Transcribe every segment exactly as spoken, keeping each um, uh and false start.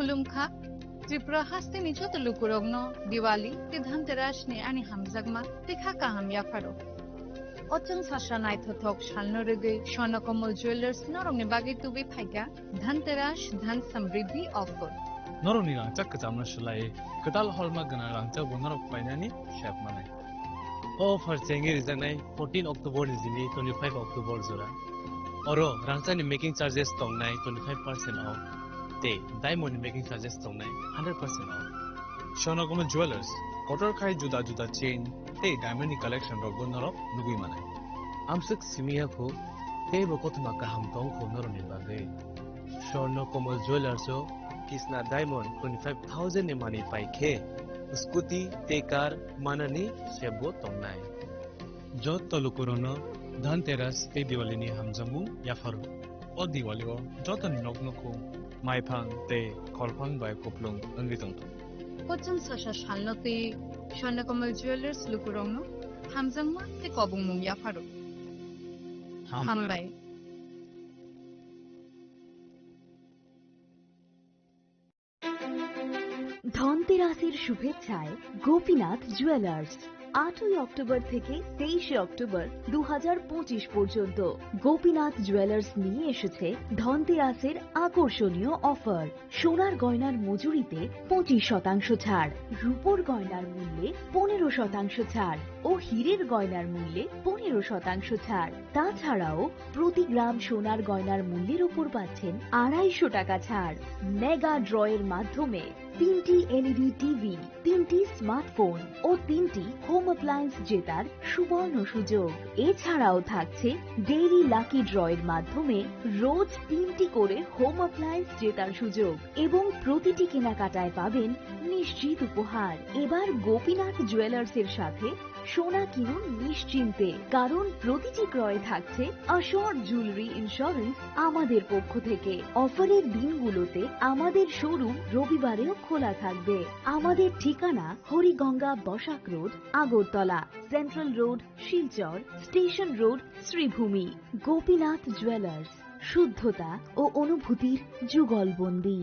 Khulumkha, Tripura hasteni joto lukurokno Diwali tei Dhanteras ni ani hamjakma tei kha kaham yapharo. O chwng sasa naithothok salno rwgwi Swarna Kamal Jewellers norokni bagwi tubui phaikha Dhanteras Dhan Samriddhi offer. Norokni rangchak kwchamno swlaiwi kwtal holma gwnang rangchakbo norok painani sep manai. O offer chengwi rijaknai fourteen October ni simi twenty-five October jora. Oro rangchakni making charges tongnai twenty-five percent off tei diamond ni making charges tongnai hundred percent off. Swarna Kamal Jewellers, kotor khai juda juda chain tei diamond ni collection rokbo norok nugwi manai. Amswk simi ya kho, teibo kothoma kaham tong kho norokni bagwi. Swarna Kamal Jewellers o kisna diamond twenty-five thousand ni manwi pai khe, scooty tei car manani sep bo tongnai. Joto lukurokno Dhanteras tei Diwali ni hamjakmung yapharo. O Diwali o jotoni nok nukhung, maiphang tei kholphang bai kuplung wngwi tongthung. Kochwng sasa salno twi Swarna Kamal Jewellers lukurokno hamjakma tei kobongmung yapharo. Ham- Hambai. ধনতেরাসের শুভেচ্ছায় গোপীনাথ জুয়েলার্স। আটই অক্টোবর থেকে তেইশে অক্টোবর দু হাজার পঁচিশ পর্যন্ত গোপীনাথ জুয়েলার্স নিয়ে এসেছে ধনতেরাসের আকর্ষণীয় অফার। সোনার গয়নার মজুরিতে পঁচিশ শতাংশ ছাড়, রূপোর গয়নার মূল্যে পনেরো শতাংশ ছাড় ও হীরের গয়নার মূল্যে পনেরো শতাংশ ছাড়। তাছাড়াও প্রতি গ্রাম সোনার গয়নার মূল্যের উপর পাচ্ছেন আড়াইশো টাকা ছাড়। মেগা ড্রয়ের মাধ্যমে তিনটি এলইডি টিভি, তিনটি স্মার্টফোন ও তিনটি হোম অ্যাপ্লায়েন্স জেতার সুবর্ণ সুযোগ। এছাড়াও থাকছে ডেইলি লাকি ড্রয়ের মাধ্যমে রোজ তিনটি করে হোম অ্যাপ্লায়েন্স জেতার সুযোগ এবং প্রতিটি কেনাকাটায় পাবেন নিশ্চিত উপহার। এবার গোপীনাথ জুয়েলার্সের সাথে সোনা কিনুন নিশ্চিন্তে, কারণ প্রতিটি ক্রয়ে থাকছে অ্যাসিওরড জুয়েলারি ইন্স্যুরেন্স আমাদের পক্ষ থেকে। অফারের দিনগুলোতে আমাদের শোরুম রবিবারেও খোলা থাকবে। আমাদের ঠিকানা Hariganga Basak road, Agartala, central road, Silchar, station road, Sribhumi. Gopinath jewellers, শুদ্ধতা ও অনুভূতির যুগলবন্দী।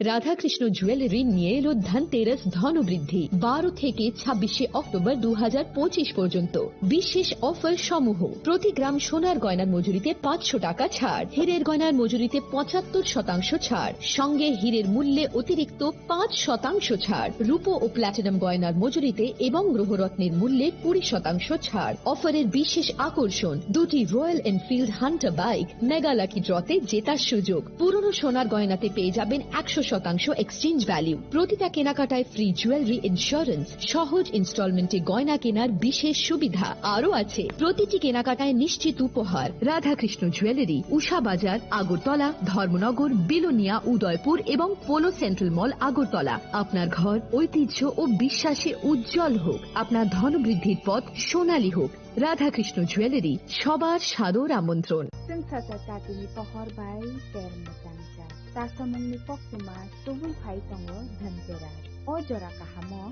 রাধাকৃষ্ণ জুয়েলারি নিয়ে এলো ধনতেরাস ধনবৃদ্ধি। বারো থেকে ছাব্বিশে অক্টোবর দু হাজার পঁচিশ পর্যন্ত বিশেষ অফার সমূহ: প্রতি গ্রাম সোনার গয়নার মজুরিতে পাঁচশো টাকা ছাড়, হীরের গয়নার মজুরিতে পঁচাত্তর শতাংশ ছাড়, সঙ্গে হীরের মূল্যে অতিরিক্ত পাঁচ শতাংশ ছাড়, রূপো ও প্ল্যাটিনাম গয়নার মজুরিতে এবং গ্রহরত্নের মূল্যে কুড়ি শতাংশ ছাড়। অফারের বিশেষ আকর্ষণ, দুটি royal Enfield Hunter bike mega lucky ড্রতে জেতার সুযোগ। পুরনো সোনার গয়নাতে পেয়ে যাবেন একশো শতাংশ এক্সচেঞ্জ ভ্যালু। প্রতিটা কেনাকাটায় ফ্রি জুয়েলারি ইন্স্যুরেন্স, সহজ ইনস্টলমেন্টে গয়না কেনার বিশেষ সুবিধা। আরও আছে প্রতিটি কেনাকাটায় নিশ্চিত উপহার। রাধাকৃষ্ণ জুয়েলারি, উষা বাজার, আগরতলা, ধর্মনগর, বিলোনিয়া, উদয়পুর এবং পোলো সেন্ট্রাল মল, আগরতলা। আপনার ঘর ঐতিহ্য ও বিশ্বাসে উজ্জ্বল হোক, আপনার ধনবৃদ্ধির পথ সোনালী হোক। রাধাকৃষ্ণ জুয়েলারি, সবার সাদর আমন্ত্রণ। Chwng sasa chatini pohor bai ter mwchang cha. Chasamungni koktwma tubui phai tongo Dhanteras. O jora kahamo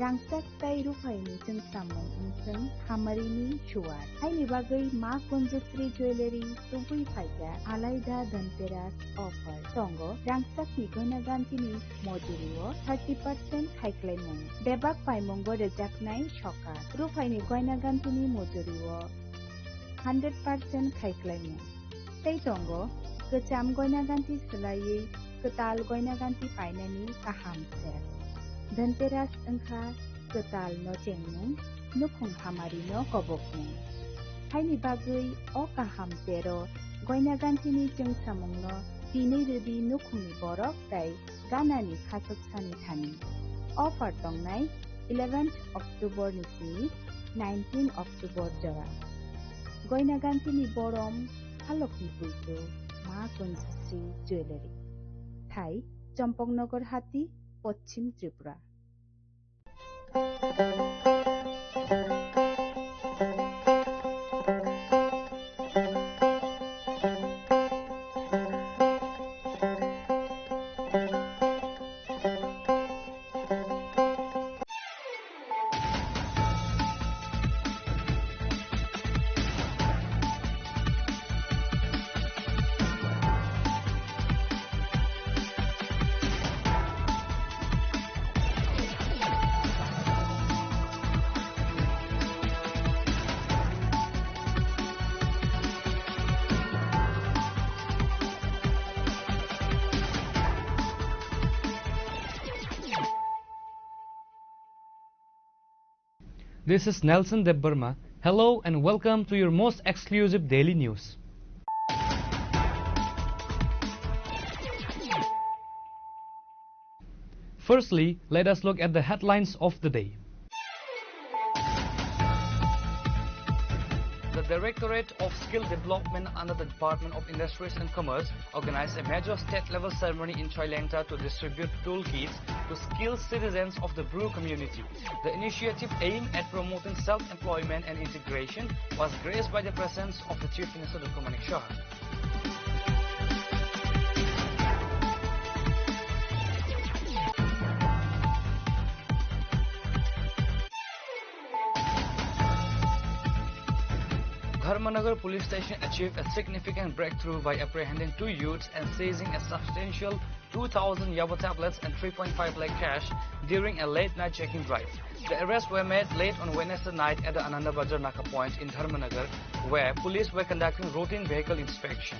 rangchak tei ruphaini chwngsamung wngthwng hamarini suwar. Haini bagwi Ma Kunjasri Jewellery tubui phaikha alaida Dhanteras offer. Tongo rangchakni goina gantini mojurio thirty percent khaiklaimung. Bebak paimungo rwjaknai sokat. Ruphaini goina gantini mojurio hundred percent khaiklaimung. Tei tongo kwcham goina ganti swlaiwi kwtal goina ganti painani kaham ter. Dhanteras wngkha kwtal no chengmung, nukhung hamari no kobokmung. Haini bagwi o kaham tero goina gantini chwngsamungno tinwi rwdi nukhungni borok tei ganani khachoksani thani. Offer tongnai eleventh October ni simi nineteen October jora. Goina gantini borom halokni puitu Ma Kunjasri Jewellery. Thai, Champaknagar Hati, Poschim Tripura. This is Nelson Debbarma. Hello and welcome to your most exclusive daily news. Firstly, let us look at the headlines of the day. The Directorate of Skill Development under the Department of Industries and Commerce organized a major state-level ceremony in Chailengta to distribute toolkits to skilled citizens of the Bru community. The initiative aimed at promoting self-employment and integration was graced by the presence of the Chief Minister Doctor Manik Saha. Dharmanagar police station achieved a significant breakthrough by apprehending two youths and seizing a substantial two thousand Yaba tablets and three point five lakh cash during a late-night checking drive. The arrests were made late on Wednesday night at the Ananda Bazar Naka point in Dharmanagar, where police were conducting routine vehicle inspection.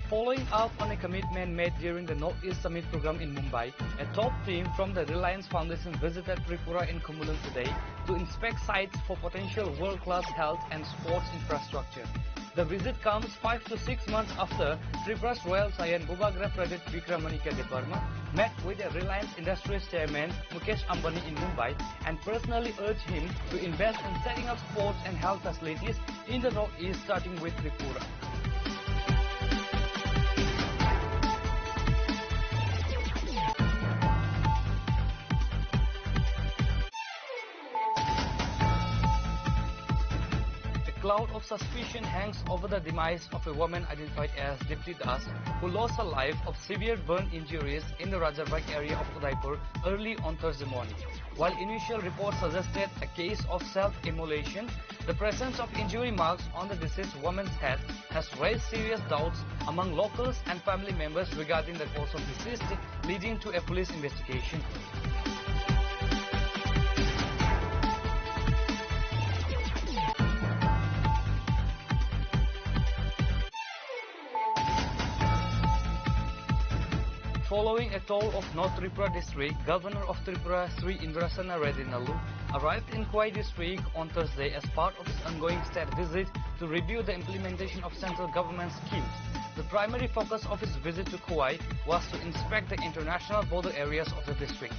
Following up on a commitment made during the Northeast Summit program in Mumbai, a top team from the Reliance Foundation visited Tripura in Khumulwng today to inspect sites for potential world-class health and sports infrastructure. The visit comes five to six months after Tripura's Royal Saion Bubagra Pradip Vikramaditya Debbarma met with the Reliance Industries chairman Mukesh Ambani in Mumbai and personally urged him to invest in setting up sports and health facilities in the Northeast, starting with Tripura. A cloud of suspicion hangs over the demise of a woman identified as Dipti Das, who lost her life of severe burn injuries in the Rajarbaig area of Udaipur early on Thursday morning. While initial reports suggested a case of self-immolation, the presence of injury marks on the deceased woman's head has raised serious doubts among locals and family members regarding the cause of deceased, leading to a police investigation. Following a tour of North Tripura district, Governor of Tripura Sri Indrasena Reddy Nallu arrived in Khowai district on Thursday as part of his ongoing state visit to review the implementation of central government schemes. The primary focus of his visit to Khowai was to inspect the international border areas of the district.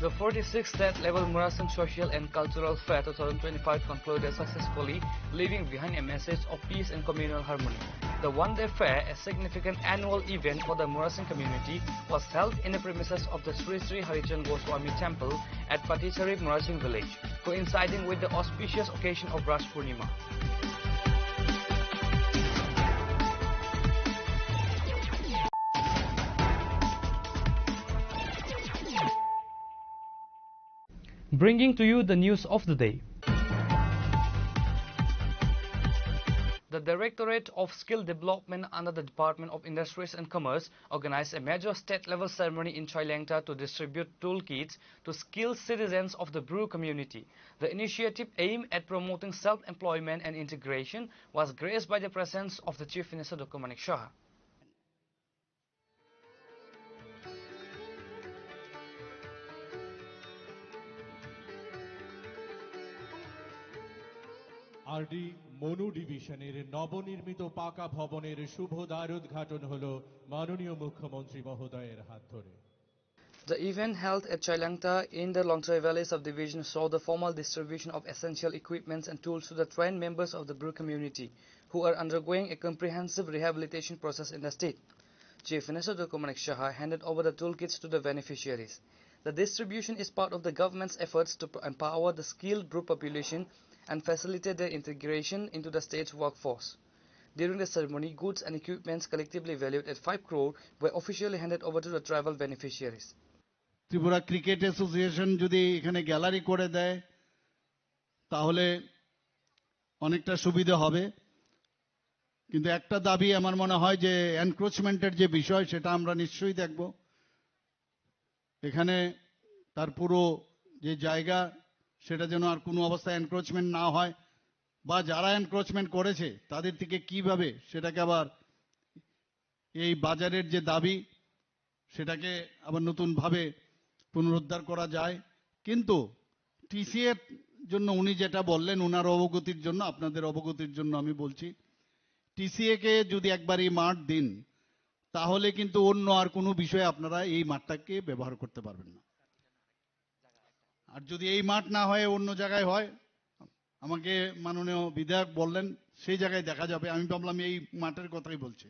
The forty-sixth State Level Murasing Social and Cultural Fair two thousand twenty-five concluded successfully, leaving behind a message of peace and communal harmony. The one-day fair, a significant annual event for the Murasing community, was held in the premises of the Sri Sri Harichand Goswami Temple at Patichari Murasing village, coinciding with the auspicious occasion of Ras Purnima. Bringing to you the news of the day. The Directorate of Skill Development under the Department of Industries and Commerce organized a major state-level ceremony in Chailengta to distribute toolkits to skilled citizens of the Bru community. The initiative aimed at promoting self-employment and integration was graced by the presence of the Chief Minister Doctor Manik Saha. RD Manu ডিভিশনের নবনির্মিত পাকা ভবনের শুভ দ্বারোদ্ঘাটন হলো মাননীয় মুখ্যমন্ত্রী মহোদয়ের হাত ধরে। The event held at Chailengta in the Longtrai Valley subdivision saw the formal distribution of essential equipments and tools to the trained members of the Bru community who are undergoing a comprehensive rehabilitation process in the state. Chief Minister Doctor Manik Saha handed over the toolkits to the beneficiaries. The distribution is part of the government's efforts to p-, empower the skilled Bru population and facilitate their integration into the state's workforce. During the ceremony, goods and equipments collectively valued at five crore were officially handed over to the tribal beneficiaries. Tripura cricket association যদি এখানে গ্যালারি করে দেয়, তাহলে অনেকটা সুবিধা হবে। কিন্তু একটা দাবি আমার মনে হয় যে এনক্রোচমেন্টের যে বিষয়, সেটা আমরা নিশ্চয়ই দেখব। এখানে তার পুরো যে জায়গা, সেটা যেন আর কোনো অবস্থায় এনক্রোচমেন্ট না হয়, বা যারা এনক্রোচমেন্ট করেছে তাদের থেকে কিভাবে সেটাকে আবার এই বাজারের যে দাবি, সেটাকে আবার নতুনভাবে পুনরুদ্ধার করা যায়। কিন্তু টিসিএর জন্য উনি যেটা বললেন, ওনার অবগতির জন্য, আপনাদের অবগতির জন্য আমি বলছি, টিসিএ কে যদি একবার এই মাঠ দিন, তাহলে কিন্তু অন্য আর কোনো বিষয়ে আপনারা এই মাঠটাকে ব্যবহার করতে পারবেন না। আর যদি এই মাঠ না হয়ে অন্য জায়গায় হয়, আমাকে মাননীয় বিধায়ক বললেন, সেই জায়গায় দেখা যাবে। আমি ভাবলাম এই মাঠের কথাই বলছি।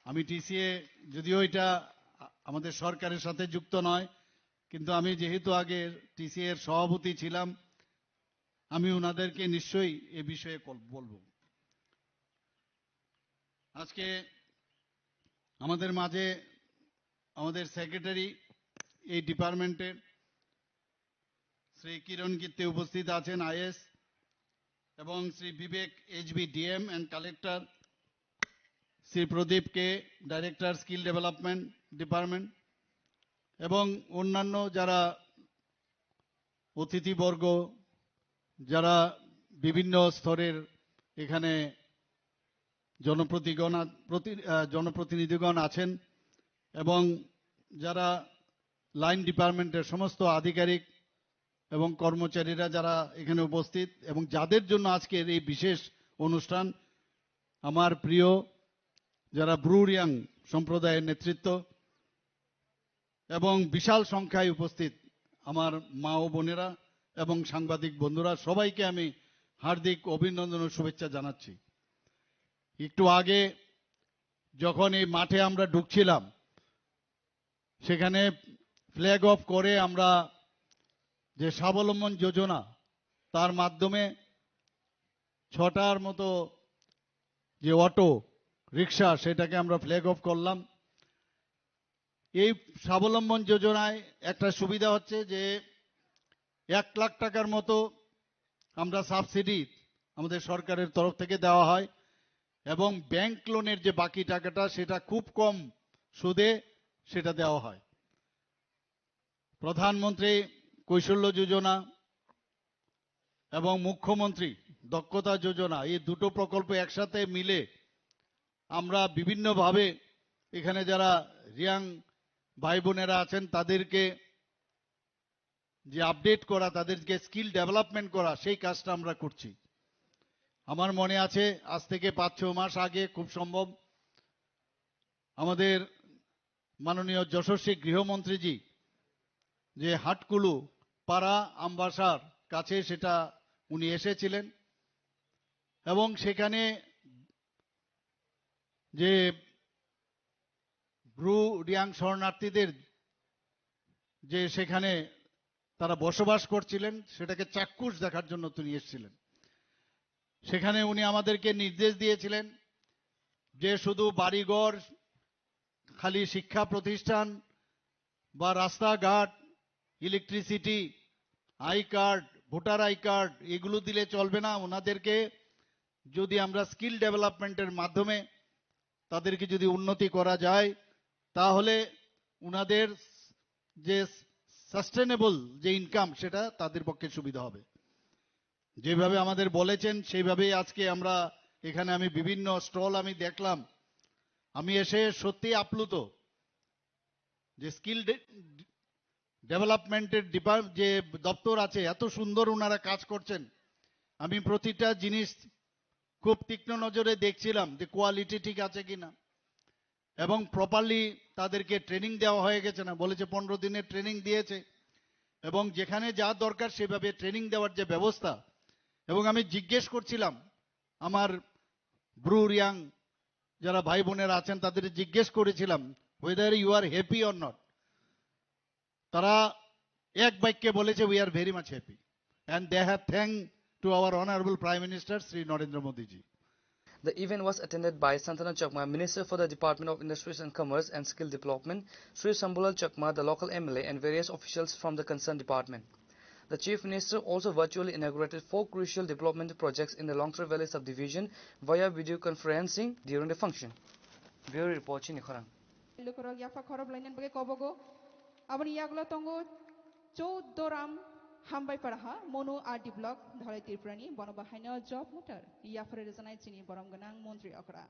আমি টিসিএ, যদিও এটা আ-, আমাদের সরকারের সাথে যুক্ত নয়, কিন্তু আমি যেহেতু আগে টিসিএ এর সভাপতি ছিলাম, আমি ওনাদেরকে নিশ্চয়ই এ বিষয়ে কল-, বলবো। আজকে আমাদের মাঝে আমাদের সেক্রেটারি এই ডিপার্টমেন্টের শ্রী কিরণ গিত্তে উপস্থিত আছেন, আইএস, এবং Shri Vivek, HB DM and collector, Shri Pradeep K, director skill development department, এবং অন্যান্য যারা অতিথিবর্গ, যারা বিভিন্ন স্তরের এখানে জনপ্রতিগণ আ-, প্রতি-, আহ, জনপ্রতিনিধিগণ আছেন, এবং যারা লাইন ডিপার্টমেন্টের সমস্ত আধিকারিক এবং কর্মচারীরা যারা এখানে উপস্থিত এবং যাদের জন্য আজকের এই বিশেষ অনুষ্ঠান, আমার প্রিয় যারা ব্রু রিয়াং সম্প্রদায়ের নেতৃত্ব এবং বিশাল সংখ্যায় উপস্থিত আমার মা ও বোনেরা এবং সাংবাদিক বন্ধুরা, সবাইকে আমি হার্দিক অভিনন্দন ও শুভেচ্ছা জানাচ্ছি। একটু আগে যখন এই মাঠে আমরা ঢুকছিলাম, সেখানে ফ্ল্যাগ অফ করে আমরা যে স্বাবলম্বন যোজনা, তার মাধ্যমে ছটার মতো যে অটো রিক্সা, সেটাকে আমরা ফ্ল্যাগ অফ করলাম। এই স্বাবলম্বন যোজনায় একটা সুবিধা হচ্ছে যে এক লাখ টাকার মতো আমরা সাবসিডি আমাদের সরকারের তরফ থেকে দেওয়া হয়, এবং ব্যাংক লোনের যে বাকি টাকাটা, সেটা খুব কম সুদে সেটা দেওয়া হয়। প্রধানমন্ত্রী কৌশল্য যোজনা এবং মুখ্যমন্ত্রী দক্ষতা যোজনা, এই দুটো প্রকল্প একসাথে মিলে আমরা বিভিন্নভাবে এখানে যারা রিয়াং ভাই বোনেরা আছেন, তাদেরকে যে আপডেট করা, তাদেরকে স্কিল ডেভেলপমেন্ট করা, সেই কাজটা আমরা করছি। আমার মনে আছে, আজ থেকে পাঁচ ছ মাস আগে খুব সম্ভব আমাদের মাননীয় যশস্বী গৃহমন্ত্রীজি যে হাটকুলু পাড়া আমবাসার কাছে, সেটা উনি এসেছিলেন, এবং সেখানে যে ব্রু রিয়াং শরণার্থীদের যে সেখানে তারা বসবাস করছিলেন, সেটাকে চাক্ষুষ দেখার জন্য তিনি এসেছিলেন। সেখানে উনি আমাদেরকে নির্দেশ দিয়েছিলেন যে শুধু বাড়িঘর, খালি শিক্ষা প্রতিষ্ঠান বা রাস্তাঘাট, electricity, I card, voter I card, এগুলো দিলে চলবে না। ওনাদেরকে যদি আমরা স্কিল ডেভেলপমেন্টের মাধ্যমে তাদেরকে যদি উন্নতি করা যায়, তাহলে ওনাদের যে সাস্টেনেবল যে ইনকাম, সেটা তাদের পক্ষে সুবিধা হবে। যেভাবে আমাদের বলেছেন, সেইভাবেই আজকে আমরা এখানে, আমি বিভিন্ন স্টল আমি দেখলাম, আমি এসে সত্যি আপ্লুত যে স্কিল ডে-, ডেভেলপমেন্টের ডিপার্ট-, যে দপ্তর আছে, এত সুন্দর ওনারা কাজ করছেন। আমি প্রতিটা জিনিস খুব তীক্ষ্ণ নজরে দেখছিলাম যে কোয়ালিটি ঠিক আছে কিনা, এবং প্রপারলি তাদেরকে ট্রেনিং দেওয়া হয়ে গেছে না, বলেছে পনেরো দিনের ট্রেনিং দিয়েছে, এবং যেখানে যা দরকার সেভাবে ট্রেনিং দেওয়ার যে ব্যবস্থা। এবং আমি জিজ্ঞেস করছিলাম আমার ব্রু রিয়াং যারা ভাই বোনেরা আছেন, তাদের জিজ্ঞেস করেছিলাম, whether you are happy or not। তারা এক বাক্যে বলেছে, "We are very much happy." And they have thanked to our Honorable Prime Minister Shri Narendra Modi ji. The event was attended by Santana Chakma, Minister for the Department of Industries and Commerce and Skill Development, Shri Shambhulal Chakma, the local M L A, and various officials from the concerned department. The Chief Minister also virtually inaugurated four crucial development projects in the Longtrai Valley subdivision via video conferencing during the function. Bureau report, chini khorang. Lukurok yapha khorop lainani bagwi kobogo. Aboni yagulo tongo Choudoram Hambai Paraha, Monu R D block, Dhalai Tripurani, bono bahaino job letter yaphare rwjanai chini borom gwnang montri okra.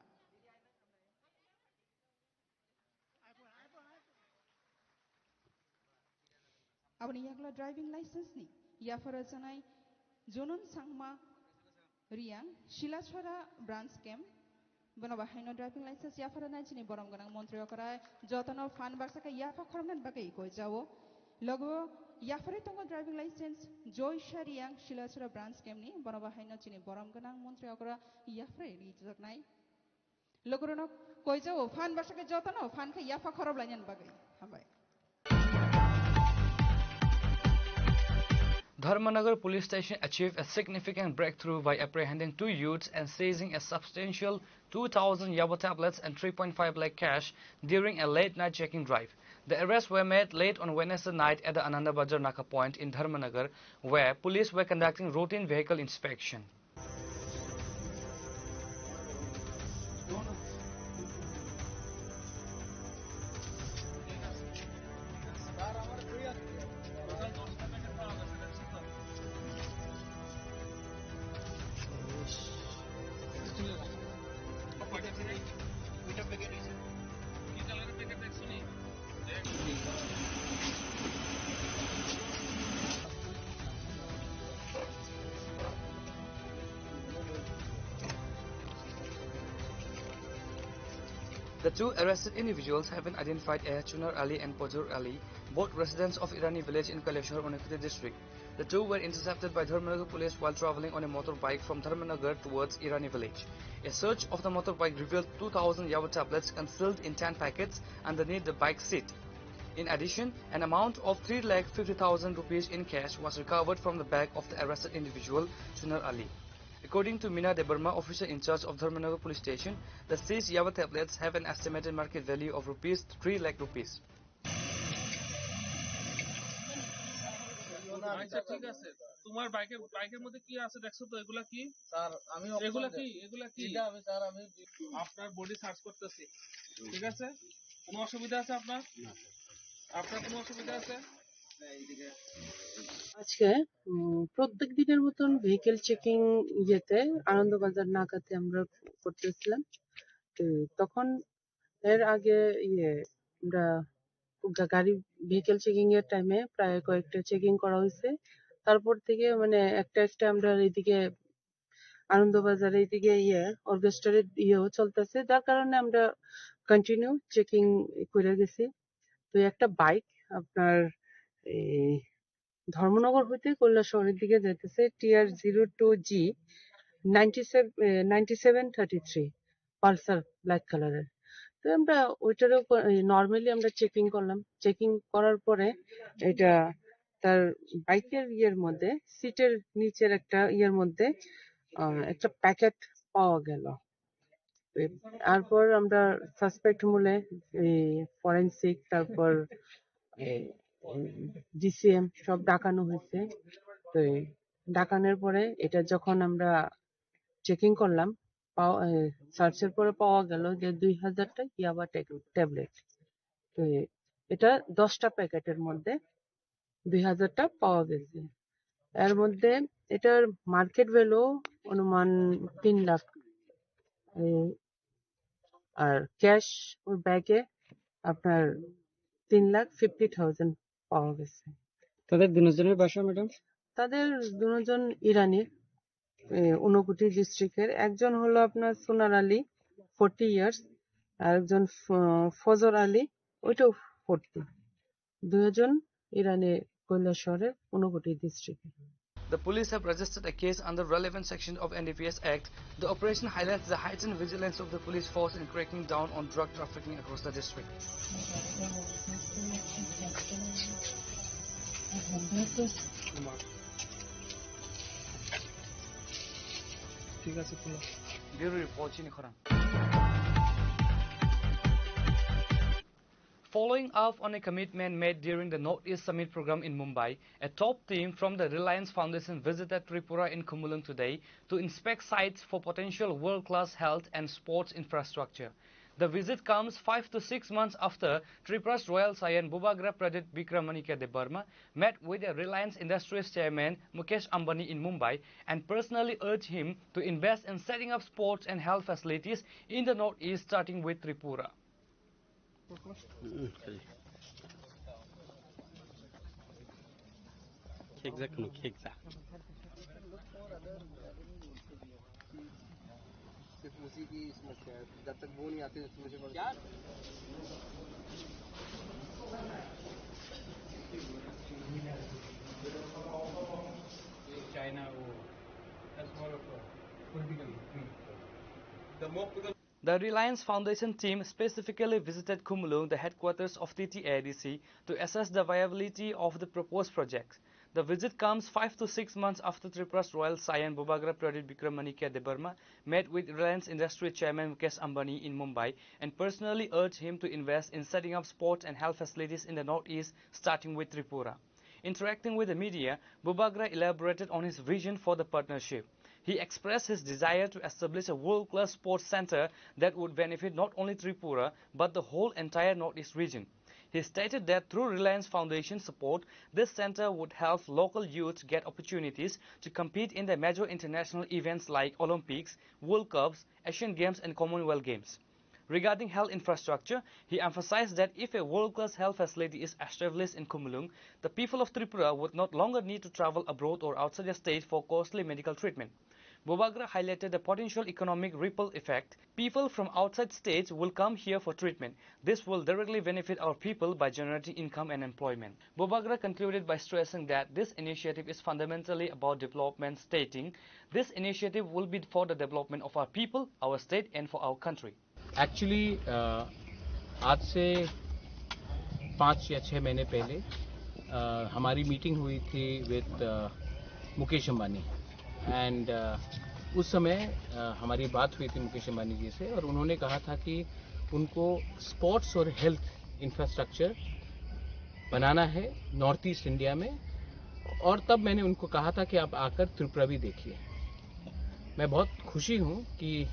Aboni yagulo driving license ni yaphare rwjanai Junun Sangma Riang, Silachara branch camp, bono bahaino driving license yaphare rwjanai chini borom gwnang montri okra. Jotono phan baksa khe yapha khoromnani bagwi koi jao. Logo yaphare tongo driving license Joy Shariang, Silachara branch camp ni, bono bahaino chini borom gwnang montri okra yaphare rijaknai. Logoronok koijao phan basake jotono phan khe yapha khorop lainani bagwi. Hambai. Dharmanagar Police Station achieved a significant breakthrough by apprehending two youths and seizing a substantial two thousand Yaba tablets and three point five lakh cash during a late night checking drive. The arrests were made late on Wednesday night at the Ananda Bazar Naka point in Dharmanagar, where police were conducting routine vehicle inspection. The two arrested individuals have been identified as Chunar Ali and Pojur Ali, both residents of Irani village in Kailashahar, Unakoti district. The two were intercepted by Dharmanagar police while traveling on a motorbike from Dharmanagar towards Irani village. A search of the motorbike revealed two thousand Yaba tablets concealed in ten packets underneath the bike seat. In addition, an amount of three lakh fifty thousand rupees in cash was recovered from the bag of the arrested individual, Chunar Ali. According to Mina Debbarma, officer in charge of Dharmanagar Police Station, the seized Yaba tablets have an estimated market value of rupees three lakh rupees. আচ্ছা, ঠিক আছে। তোমার বাইকের, বাইকের মধ্যে কি আছে দেখছো তো? এগুলা কি? স্যার, আমি এগুলা অপশন কি? এগুলা কি? এটা আমি, স্যার, আমি আপনার বডি সার্চ করতেছি। ঠিক আছে? কোনো অসুবিধা আছে আপনার? না, স্যার। আপনার কোনো অসুবিধা আছে? আজকে, উম, প্রত্যেক দিনের মতন ভেহিকেল চেকিং ইয়েতে আনন্দবাজার নাকাতে আমরা করতেছিলাম। তো তখন এর আগে ইয়ে আমরা গা-, গাড়ি ভেহিকেল চেকিং এর টাইমে প্রায় কয়েকটা চেকিং করা হয়েছে। তারপর থেকে মানে একটা একটা আমরা এইদিকে আনন্দবাজার এইদিকে ইয়ে অর্কেস্ট্রার ইয়েও চলতেছে, যার কারণে আমরা কন্টিনিউ চেকিং করে গেছি। তো একটা বাইক আপনার এই ধর্মনগর হইতে কৈলাসহরের দিকে যাইতেছে, T R zero two G ninety seven, এ, ninety seven thirty three, Pulsar black কালারের। তো আমরা ওইটারও ক-, এই নরমালি আমরা চেকিং করলাম। চেকিং করার পরে এটা তার বাইকের ইয়ের মধ্যে, সিটের নিচের একটা ইয়ের মধ্যে, আহ, একটা প্যাকেট পাওয়া গেল। এ, তারপর আমরা সাসপেক্ট মূলে এই ফরেন্সিক, তারপর এই, উম, D C M সব ডাকানো হয়েছে। তো এই ডাকানোর পরে এটা যখন আমরা চেকিং করলাম, পাওয়া, এ, সার্চের পরে পাওয়া গেল যে দুই হাজারটা ইয়াবা ট্যাব-, ট্যাবলেট। তো এ, এটা দশটা প্যাকেটের মধ্যে দুই হাজারটা পাওয়া গেছে। এর মধ্যে এটার মার্কেট ভ্যালু অনুমান তিন লাখ। এ, আর ক্যাশ ওর ব্যাগে আপনার তিন লাখ ফিফটি থাউজেন্ড পাওয়া গেছে। তাদের দুজনের বাসা, ম্যাডাম? তাদের দুজন ইরানি, এ, ঊনকোটি ডিস্ট্রিক্টের। একজন হলো আপনার সোনার আলী, ফোর্টি ইয়ার্স, আর একজন ফ-, ফজর আলী, ওইটাও ফোর্টি। দুজন ইরানি কৈলাসহরের ঊনকোটি ডিস্ট্রিক্টে। The police have registered a case under relevant section of N D P S Act. The operation highlights the heightened vigilance of the police force in cracking down on drug trafficking across the district. ঠিক আছে, খোলো। Bureau report, chini khorang. Following up on a commitment made during the Northeast Summit program in Mumbai, a top team from the Reliance Foundation visited Tripura in Khumulwng today to inspect sites for potential world-class health and sports infrastructure. The visit comes five to six months after Tripura's Royal Saion Bubagra Pradip Vikramanikya Debbarma met with the Reliance Industries chairman Mukesh Ambani in Mumbai and personally urged him to invest in setting up sports and health facilities in the Northeast, starting with Tripura. Khekjak kheno khekjak. सिर्फ उसी की समस्या है, जब तक वो नहीं आते, तो समस्या बढ़ क्या? चाइना वो, that's more of a political thing. The more people The Reliance Foundation team specifically visited Khumulwng, the headquarters of T T A D C, to assess the viability of the proposed project. The visit comes five to six months after Tripura's Royal Saion Bubagra Pradip Vikramanikya Debbarma met with Reliance Industries chairman Mukesh Ambani in Mumbai and personally urged him to invest in setting up sports and health facilities in the Northeast, starting with Tripura. Interacting with the media, Bubagra elaborated on his vision for the partnership. He expressed his desire to establish a world-class sports center that would benefit not only Tripura, but the whole entire Northeast region. He stated that through Reliance Foundation support, this center would help local youth get opportunities to compete in the major international events like Olympics, World Cups, Asian Games and Commonwealth Games. Regarding health infrastructure, he emphasized that if a world-class health facility is established in Khumulwng, the people of Tripura would not longer need to travel abroad or outside the state for costly medical treatment. Bubagra highlighted the potential economic ripple effect. People from outside states will come here for treatment. This will directly benefit our people by generating income and employment. Bubagra concluded by stressing that this initiative is fundamentally about development, stating, "This initiative will be for the development of our people, our state, and for our country." Actually आज से पाँच या छः महीने पहले अ, हमारी मीटिंग हुई थी विद मुकेश अंबानी एंड उस समय अ, हमारी बात हुई थी मुकेश अंबानी जी से और उन्होंने कहा था कि उनको स्पोर्ट्स और हेल्थ इंफ्रास्ट्रक्चर बनाना है नॉर्थ ईस्ट इंडिया में। और तब मैंने उनको कहा था कि आप आकर त्रिपुरा भी देखिए। मैं बहुत खुशी हूँ कि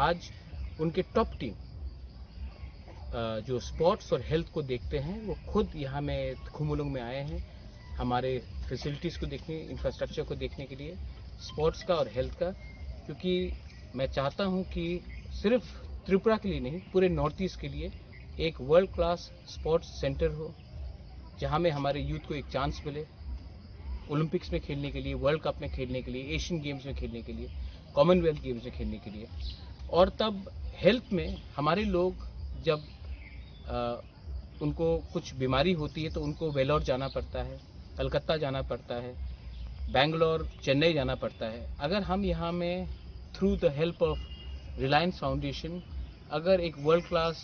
आज उनके टॉप टीम अ, जो स्पोर्ट्स और हेल्थ को देखते हैं, वो खुद यहाँ में खुमुलुंग में आए हैं हमारे फैसिलिटीज़ को देखने, इंफ्रास्ट्रक्चर को देखने के लिए, स्पोर्ट्स का और हेल्थ का, क्योंकि मैं चाहता हूँ कि सिर्फ त्रिपुरा के लिए नहीं, पूरे नॉर्थ ईस्ट के लिए एक वर्ल्ड क्लास स्पोर्ट्स सेंटर हो, जहाँ में हमारे यूथ को एक चांस मिले ओलंपिक्स में खेलने के लिए, वर्ल्ड कप में खेलने के लिए, एशियन गेम्स में खेलने के लिए, कॉमनवेल्थ गेम्स में खेलने के लिए। और तब हेल्थ में हमारे लोग जब अ, उनको कुछ बीमारी होती है तो उनको वेलोर जाना पड़ता है, कलकत्ता जाना पड़ता है, बैंगलोर, चेन्नई जाना पड़ता है। अगर हम यहाँ में through the help of Reliance Foundation अगर एक वर्ल्ड क्लास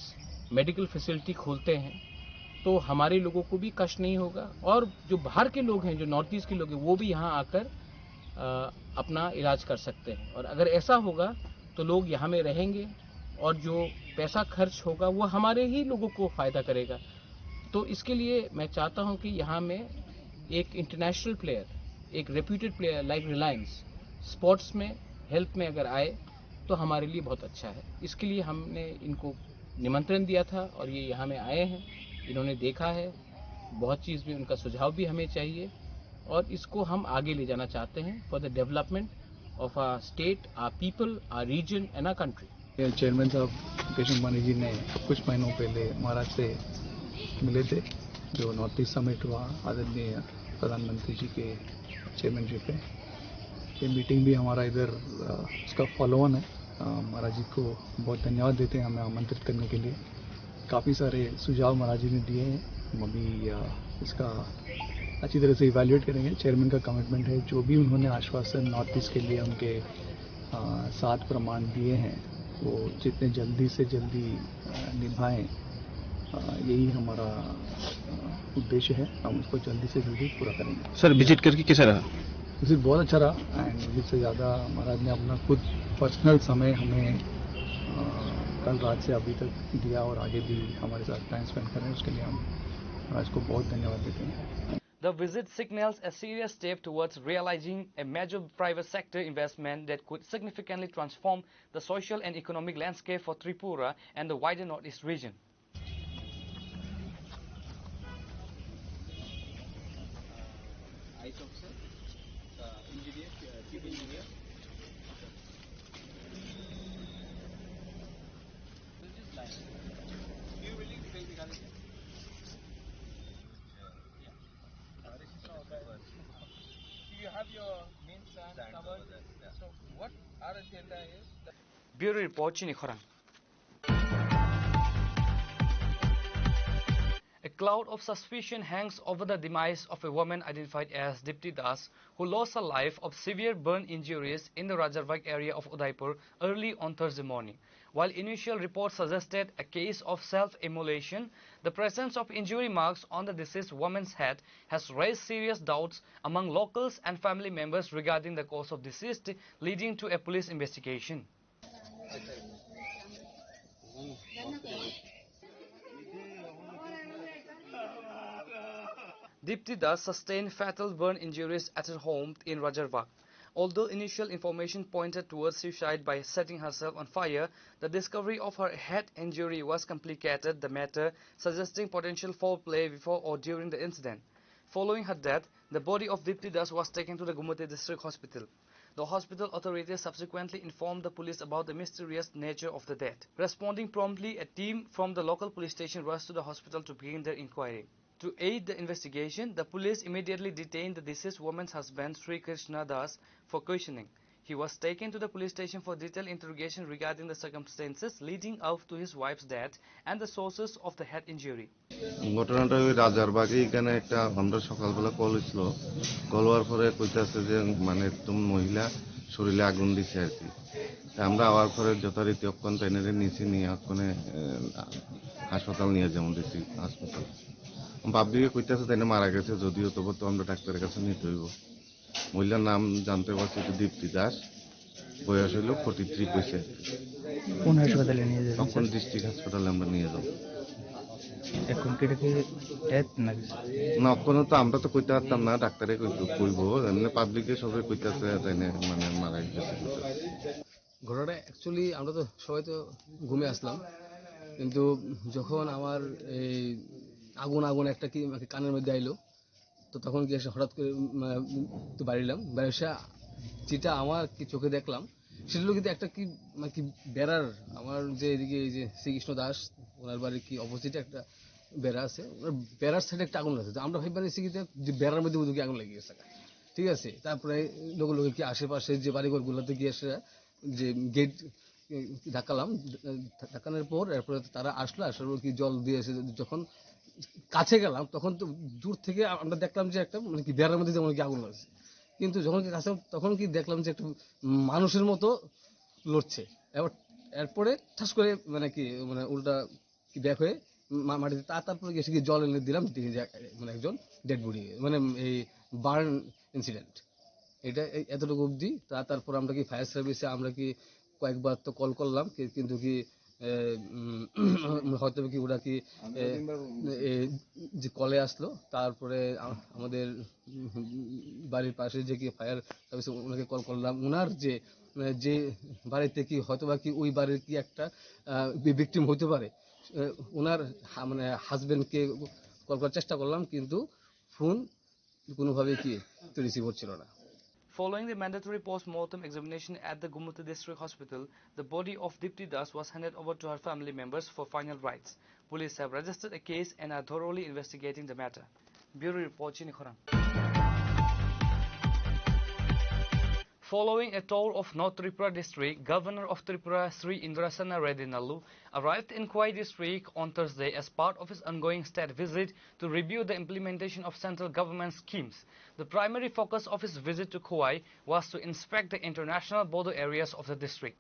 मेडिकल फैसिलिटी खोलते हैं तो हमारे लोगों को भी कष्ट नहीं होगा और जो बाहर के लोग हैं, जो नॉर्थ ईस्ट के लोग हैं, वो भी यहाँ आकर अ, अपना इलाज कर सकते हैं। और अगर ऐसा होगा तो लोग यहाँ में रहेंगे और जो पैसा खर्च होगा वो हमारे ही लोगों को फ़ायदा करेगा। तो इसके लिए मैं चाहता हूँ कि यहाँ में एक इंटरनेशनल प्लेयर, एक रेप्यूटेड प्लेयर लाइक रिलायंस स्पोर्ट्स में, हेल्थ में अगर आए तो हमारे लिए बहुत अच्छा है। इसके लिए हमने इनको निमंत्रण दिया था और ये यहाँ में आए हैं, इन्होंने देखा है, बहुत चीज़ भी उनका सुझाव भी हमें चाहिए और इसको हम आगे ले जाना चाहते हैं for the development of our state, our people, our region and our country. ये चेयरमैन साहब मुकेश अंबानी जी ने कुछ महीनों पहले महाराज से मिले थे, जो नॉर्थ ईस्ट समिट हुआ आदरणीय प्रधानमंत्री जी के चेयरमैनशिप पे। ये मीटिंग भी हमारा इधर अ, उसका फॉलो ऑन है। अ, महाराज जी को बहुत धन्यवाद देते हैं हमें आमंत्रित करने के लिए। काफ़ी सारे सुझाव महाराज जी ने दिए हैं, हम अभी अ, इसका अच्छी तरह से इवैल्यूएट करेंगे। चेयरमैन का कमिटमेंट है, जो भी उन्होंने आश्वासन नॉर्थ ईस्ट के लिए उनके अ, सात प्रमाण दिए हैं, वो जितने जल्दी से जल्दी अ, निभाएं, अ, यही हमारा अ, उद्देश्य है। हम उसको जल्दी से जल्दी पूरा करेंगे। सर, विजिट करके कैसा रहा? विजिट बहुत अच्छा रहा एंड विजिट से ज़्यादा महाराज ने अपना खुद पर्सनल समय हमें अ, कल रात से अभी तक दिया और आगे भी हमारे साथ टाइम स्पेंड कर रहे हैं, उसके लिए हम राज को बहुत धन्यवाद देते हैं। The visit signals a serious step towards realizing a major private sector investment that could significantly transform the social and economic landscape for Tripura and the wider Northeast region. Bureau report, chini khorang. A cloud of suspicion hangs over the demise of a woman identified as Dipti Das, who lost her life of severe burn injuries in the Rajarbaig area of Udaipur early on Thursday morning. While initial reports suggested a case of self-immolation, the presence of injury marks on the deceased woman's head has raised serious doubts among locals and family members regarding the cause of deceased, leading to a police investigation. Dipti Das sustained fatal burn injuries at her home in Rajarbaig. Although initial information pointed towards suicide by setting herself on fire, the discovery of her head injury was complicated the matter, suggesting potential foul play before or during the incident. Following her death, the body of Dipti Das was taken to the Gumoti District Hospital. The hospital authorities subsequently informed the police about the mysterious nature of the death. Responding promptly, a team from the local police station rushed to the hospital to begin their inquiry. To aid the investigation, the police immediately detained the deceased woman's husband, Sri Krishna Das, for questioning. He was taken to the police station for detailed interrogation regarding the circumstances leading up to his wife's death and the sources of the head injury. ঘটনাটা ওই রাজারবাগে, এখানে একটা, আমরা সকালবেলা কল হয়েছিল। কল হওয়ার পরে কইতাছে যে, মানে, একদম মহিলা শরীরে আগুন দিছে আর কি। তা আমরা আওয়ার পরে যথারীতি অক্ষণ তাইনারে নিচে নিয়ে অক্ষণে, আহ, হাসপাতাল নিয়ে যেমন দিছি হাসপাতাল। পাবলিকে কইতাছে তাইনা মারা গেছে, যদিও তবু তো আমরা ডাক্তারের কাছে নিতে হইব। মহিলার নাম জানতে পারছি তো দীপ্তি দাস, বয়স হইল ফর্টি থ্রি কইছে। কোন হাসপাতালে নিয়ে যাবেন, তখন স্যার? ডিস্ট্রিক্ট হাসপাতালে আমরা নিয়ে যাব। এখন কি এটা কি ডেথ নাকি? না, অক্ষণে তো আমরা তো কইতে পারতাম না, ডাক্তারে কইব, কইব। এমনি পাবলিকে সবাই কইতাছে, তাই না, মানে, মারা গেছে। ঘটনাটা অ্যাকচুয়ালি আমরা তো সবাই তো ঘুমে আসলাম, কিন্তু যখন আমার এই আগুন আগুন একটা কি আমাকে কানের মধ্যে আইলো, তো তখন কি এসে হঠাৎ করে, উম, আহ, একটু বাড়িলাম, বাড়ি এসে যেটা আমার কি চোখে দেখলাম, সেটা হলো কিন্তু একটা কি, মানে কি বেড়ার, আমার যে এদিকে এই যে শ্রীকৃষ্ণ দাস, ওনার বাড়ির কি অপোজিটে একটা বেড়া আছে, ওনার বেড়ার সাইডে একটা আগুন আছে। তো আমরা ভাবি মানে কি যে বেড়ার মধ্যে বোধহয় কি আগুন লেগে গেছে, ঠিক আছে? তারপরে লগে লগে কি আশেপাশে যে বাড়িঘরগুলোতে গিয়ে এসে যে গেট, এ, ধাক্কালাম, এ, ধাক্কানোর পর এরপরে তারা আসলো, আসার পর কি জল দিয়ে এসে যখন কাছে গেলাম, তখন তো দূর থেকে আমরা দেখলাম যে একটা, মানে কি, বেড়ার মধ্যে যেমন কি আগুন লাগছে, কিন্তু যখন কি কাছে, তখন কি দেখলাম যে একটা মানুষের মতো লড়ছে। এবার এরপরে ঠাস করে, মানে কি, মানে, উল্টা কি ব্যাক হয়ে মা-, মাটিতে তা-, তারপরে গিয়ে সেদিকে জল এনে দিলাম, দেখি যে, মানে, একজন ডেড বডি, মানে, এই বার্ন ইনসিডেন্ট। এটা এই এতটুকু অবধি। তা-, তারপর আমরা কি ফায়ার সার্ভিসে আমরা কি কয়েকবার তো কল করলাম, কি-, কিন্তু কি, এ, উম, হয়তো কি ওরা কি, আমরা এ, তিনবার ফোন করছি। এ, যে কলে আসলো, তারপরে আ-, আমাদের, উম, বাড়ির পাশে যে কি ফায়ার সার্ভিস, ওনাকে কল করলাম। ওনার যে, মানে, যে বাড়িতে কি হয়তো বা কি ওই বাড়ির কি একটা, আহ, ভি-, ভিকটিম হইতে পারে। আহ, ওনার হা-, মানে, হাজবেন্ডকে কল করার চেষ্টা করলাম, কিন্তু ফোন কোনোভাবে কি তো রিসিভ হচ্ছিল না। Following the mandatory post-mortem examination at the Gumoti District Hospital, the body of Dipti Das was handed over to her family members for final rites. Police have registered a case and are thoroughly investigating the matter. Bureau report, chini khorang. Following a tour of North Tripura district, Governor of Tripura Sri Indrasena Reddy Nallu arrived in Khowai district on Thursday as part of his ongoing state visit to review the implementation of central government schemes. The primary focus of his visit to Khowai was to inspect the international border areas of the district.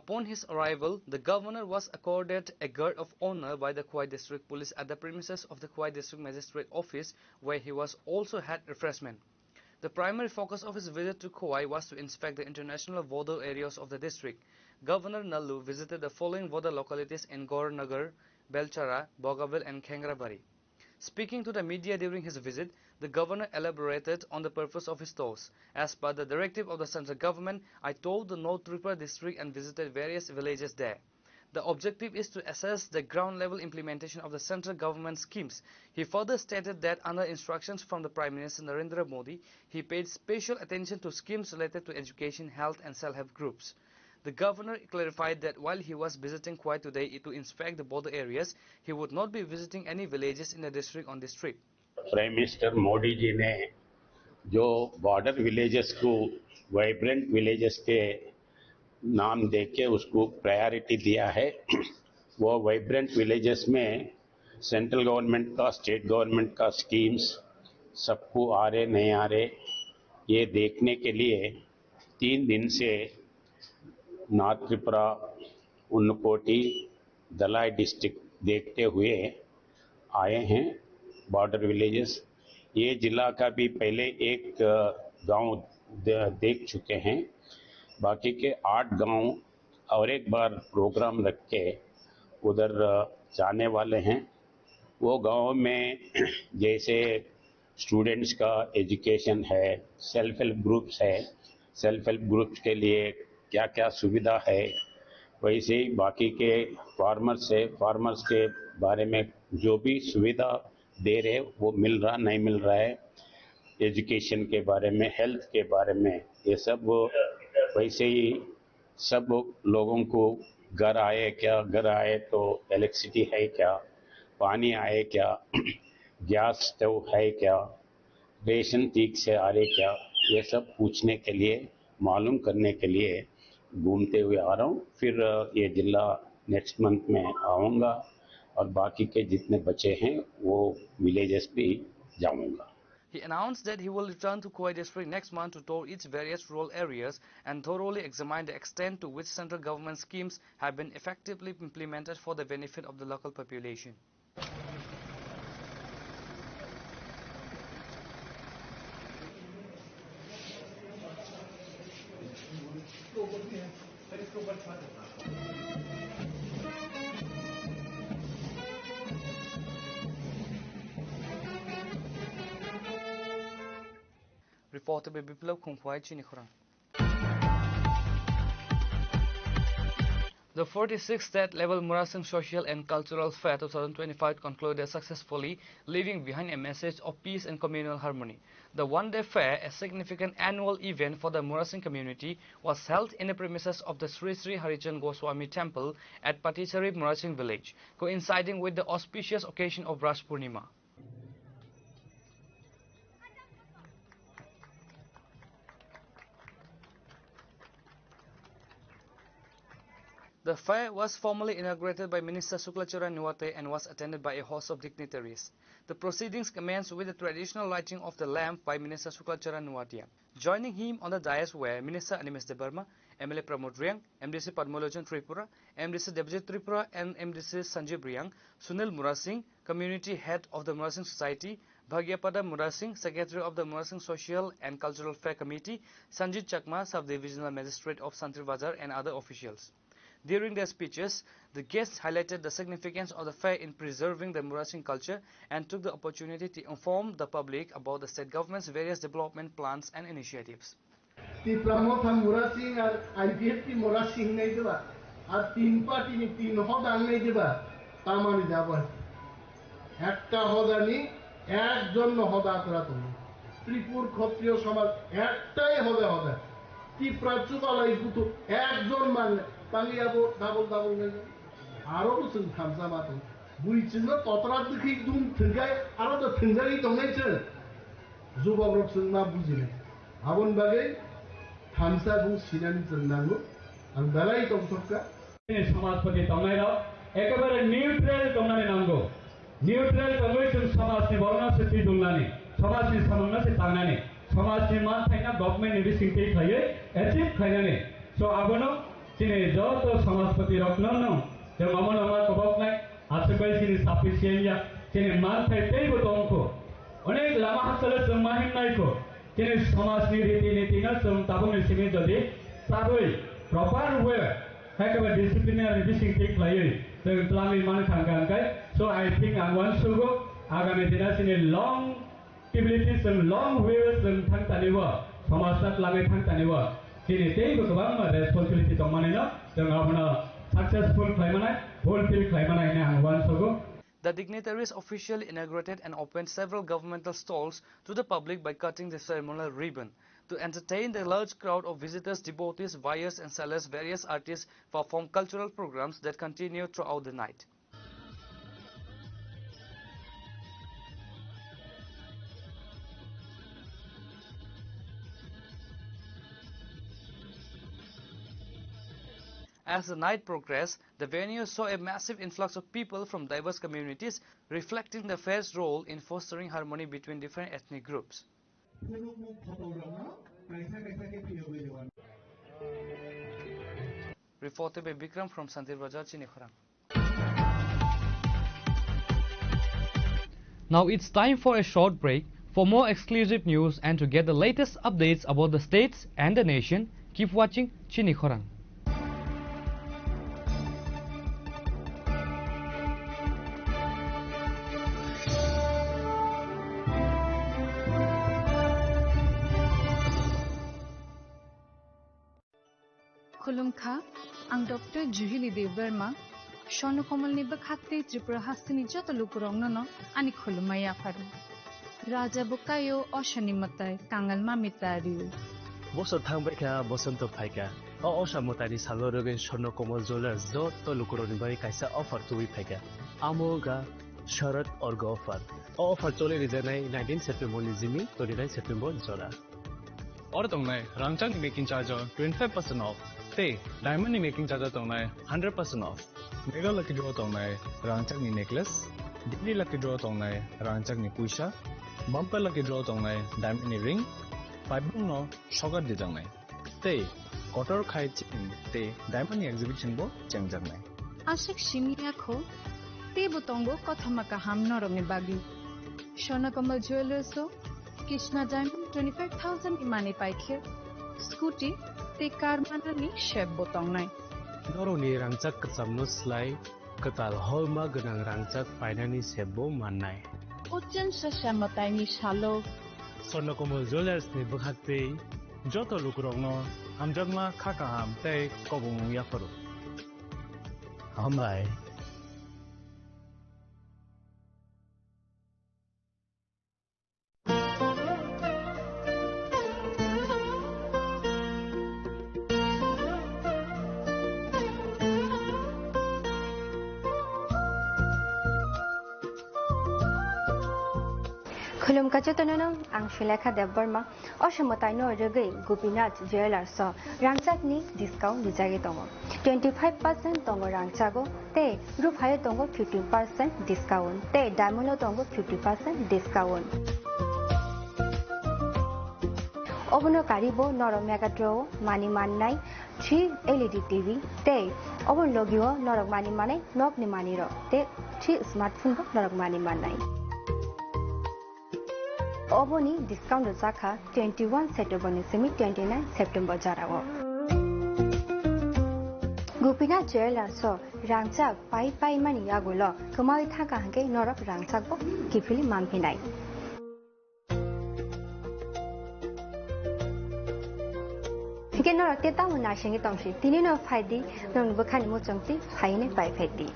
Upon his arrival, the governor was accorded a guard of honor by the Khowai District Police at the premises of the Khowai District Magistrate Office, where he was also had refreshment. The primary focus of his visit to Khowai was to inspect the international border areas of the district. Governor Nallu visited the following border localities in Gornagar, Belchara, Bogabel and Khengrabari. Speaking to the media during his visit, the governor elaborated on the purpose of his tours. As per the directive of the central government, I toured the North Tripura district and visited various villages there. The objective is to assess the ground level implementation of the central government schemes. He further stated that under instructions from the Prime Minister Narendra Modi, he paid special attention to schemes related to education, health and self-help groups. The governor clarified that while he was visiting Khowai today to inspect the border areas, he would not be visiting any villages in the district on this trip. Prime Minister Modi ji ने जो border villages को vibrant villages के नाम दे के उसको प्रायोरिटी दिया है, वो वाइब्रेंट विलेजेस में सेंट्रल गवर्नमेंट का, स्टेट गवर्नमेंट का स्कीम्स सबको आ रहे, नहीं आ रहे, ये देखने के लिए तीन दिन से नॉर्थ त्रिपुरा, उनकोटी, धलाई डिस्ट्रिक्ट देखते हुए आए हैं, बॉर्डर विलेजेस। ये जिला का भी पहले एक, अ, गांव दे-, देख चुके हैं। बाकी के आठ गांव और एक बार प्रोग्राम रख के उधर, अ, जाने वाले हैं। वो गांव में जैसे स्टूडेंट्स का एजुकेशन है, सेल्फ हेल्प ग्रुप्स है, सेल्फ हेल्प ग्रुप्स के लिए क्या-क्या सुविधा है, वैसे ही बाकी के फार्मर्स है, फार्मर्स के बारे में जो भी सुविधा दे रहे, वो मिल रहा, नहीं मिल रहा है, एजुकेशन के बारे में, हेल्थ के बारे में, ये सब वो वैसे ही सब लोगों को घर आए क्या, घर आए तो इलेक्ट्रिसिटी है क्या, पानी आए क्या, गैस स्टोव है क्या, रेशन ठीक से आ रहे क्या, ये सब पूछने के लिए, मालूम करने के लिए घूमते हुए आ रहा हूँ। फिर, अ, ये जिला नेक्स्ट मंथ में आऊँगा और बाकी के जितने बचे हैं, वो विलेजेस भी जाऊँगा। He announced that he will return to Khowai district next month to tour its various rural areas and thoroughly examine the extent to which central government schemes have been effectively implemented for the benefit of the local population. Reporter by Biplab Khumphai, Chini Khorang. The forty-sixth State Level Murasing Social and Cultural Fair two thousand twenty-five concluded successfully, leaving behind a message of peace and communal harmony. The one-day fair, a significant annual event for the Murasing community, was held in the premises of the Sri Sri Harichand Goswami Temple at Patichari Murasing village, coinciding with the auspicious occasion of Ras Purnima. The fair was formally inaugurated by Minister Sukla Charan Nuwate and was attended by a host of dignitaries. The proceedings commenced with the traditional lighting of the lamp by Minister Sukla Charan Nuwate. Joining him on the dais were Minister Animesh Debbarma, M L A Pramod Reang, M D C Padmalochon Tripura, M D C Debajit Tripura and M D C Sanjeev Reang, Sunil Murasing, Community Head of the Murasing Society, Bhagyapada Murasing, Secretary of the Murasing Social and Cultural Fair Committee, Sanjit Chakma, Sub-Divisional Magistrate of Santri Bazar and other officials. During their speeches, the guests highlighted the significance of the fair in preserving the Murasing culture and took the opportunity to inform the public about the state government's various development plans and initiatives. Tipra Motha Murasing ar I P F T Murasing nai diba, ar tin party ni tin hoda nai diba, tamani jabo. Ekta hodani ekjon no hoda kora tongo. Tripur Khotriyo somaj ektai hoda hoda. Tipra chubalai butu ekjon man tangi abo double double nai. Aro bo chwng thamsa ma tong. Bui chwngno totra dwkhwi dum thwngkhai aro to thwngjagwi tongnai chwng. Jubok rok chwng ma bujinai. Aboni bagwi thamsa bung sinani chwng nango. Ang belai tongthokka. Chini somajpati tongnairok ekebare neutral tongnani nango. Neutral tongwi chwng somajni borokno se twi dungnani, somajni samungno se tangnani, somajni manthaino government ni bisingtwi khaiwi achieve khainani. So abono Chini joto samajpati rokno no chwng omo no ma koboknai, aswk bai chini sufficient ya, chini manthai teibo tongkho. Onek lama hachalo chwng ma himnaikho. Chini samajni riti niti no chwng tabukni simi jodi sabwi proper way, haikhe ba disciplinary bising thik khlaiwi chwng twlangwi man thangkha hwnkhe. So I think ang uansugo agami dina chini long Stability chwng long way o chwng thang tani o, somajno twlangwi thang tani o, chini teibo kwbangma responsibility tongmani no chwng abono successful khlai manai, fulfill khlai manai hwnwi ang uansugo. The dignitaries officially inaugurated and opened several governmental stalls to the public by cutting the ceremonial ribbon. To entertain the large crowd of visitors, devotees, buyers and sellers, various artists performed cultural programs that continued throughout the night. As the night progressed, the venue saw a massive influx of people from diverse communities, reflecting the fair's role in fostering harmony between different ethnic groups. Reported by Bikram from Santir Bazar, Chini Khorang. Now it's time for a short break. For more exclusive news and to get the latest updates about the states and the nation, keep watching Chini Khorang. Khulumkha, ang Doctor Juhili Debbarma, Swarno Komolni bwkhak tei Tripura hasteni joto lukurokno no ani khulumma yapharo. Raja bo kaio, osani mwtai kangal mami tario. Bosor thangbaikha, bosonto phaikha. O osa mwtaini salo rwgwi Swarno Komol Jewellers joto lukurokni bagwi kaisa offer tubui phaikha. Amo wngkha Sharad Orgo offer. O offer choli rijaknai nineteen September ni simi twenty-nine September jora. Oro tongnai rangchakni making charge o twenty-five percent off, tei diamond ni making charge o tongnai hundred percent off. Mega Lucky Draw tongnai rangchakni necklace, Daily Lucky Draw tongnai rangchakni puisa, Bumper Lucky Draw tongnai diamond ni ring, paibung no sogar dijaknai. Tei kotor khai chain tei diamond ni exhibition bo chengjaknai. Aswk simi ya kho, teibo tongo kothoma kaham norokni bagwi. Swarno Komol Jewellers o Krishna Diamond twenty-five thousand ni manwi paikhe scooty tei car manani sep bo tongnai. Norokni rangchak kwchamno slai kwtal holma gwnang rangchak painani sep bo mannai. O chwngsa mwtaini salo Swarno Komol Jewellers ni bwkhak tei joto lukurokno hamjakma, kha kaham tei kobongmung yapharo. Hambai. Khulumkha jotono no, ang Sulekha Debbarma. O se mwtaino rwgwi Gopinath Jewellers o rangchakni discount rijagwi tongo. Twenty five percent tongo rangchago, tei ruphaio tongo fifteen percent discount, tei diamond o tongo fifty percent discount. Obono karibo norok Mega Draw o manwi mannai three L E D T V, tei obono logio norok manwi mannai nokni manwirok tei three smartphone bo norok manwi mannai. Oboni discount rwjakha twenty one September ni simi twenty nine September jorao. Gopinath Jewellers o rangchak pai pai mani yagulo kwmawi thangkha hwnkhe norok rangchak bo kiphilwi manphinai. Hwnkhe norok tei tamo naisingwi tongsi, tini no phaidi, norokni bwkhani muchungtwi phainai pai phaidi.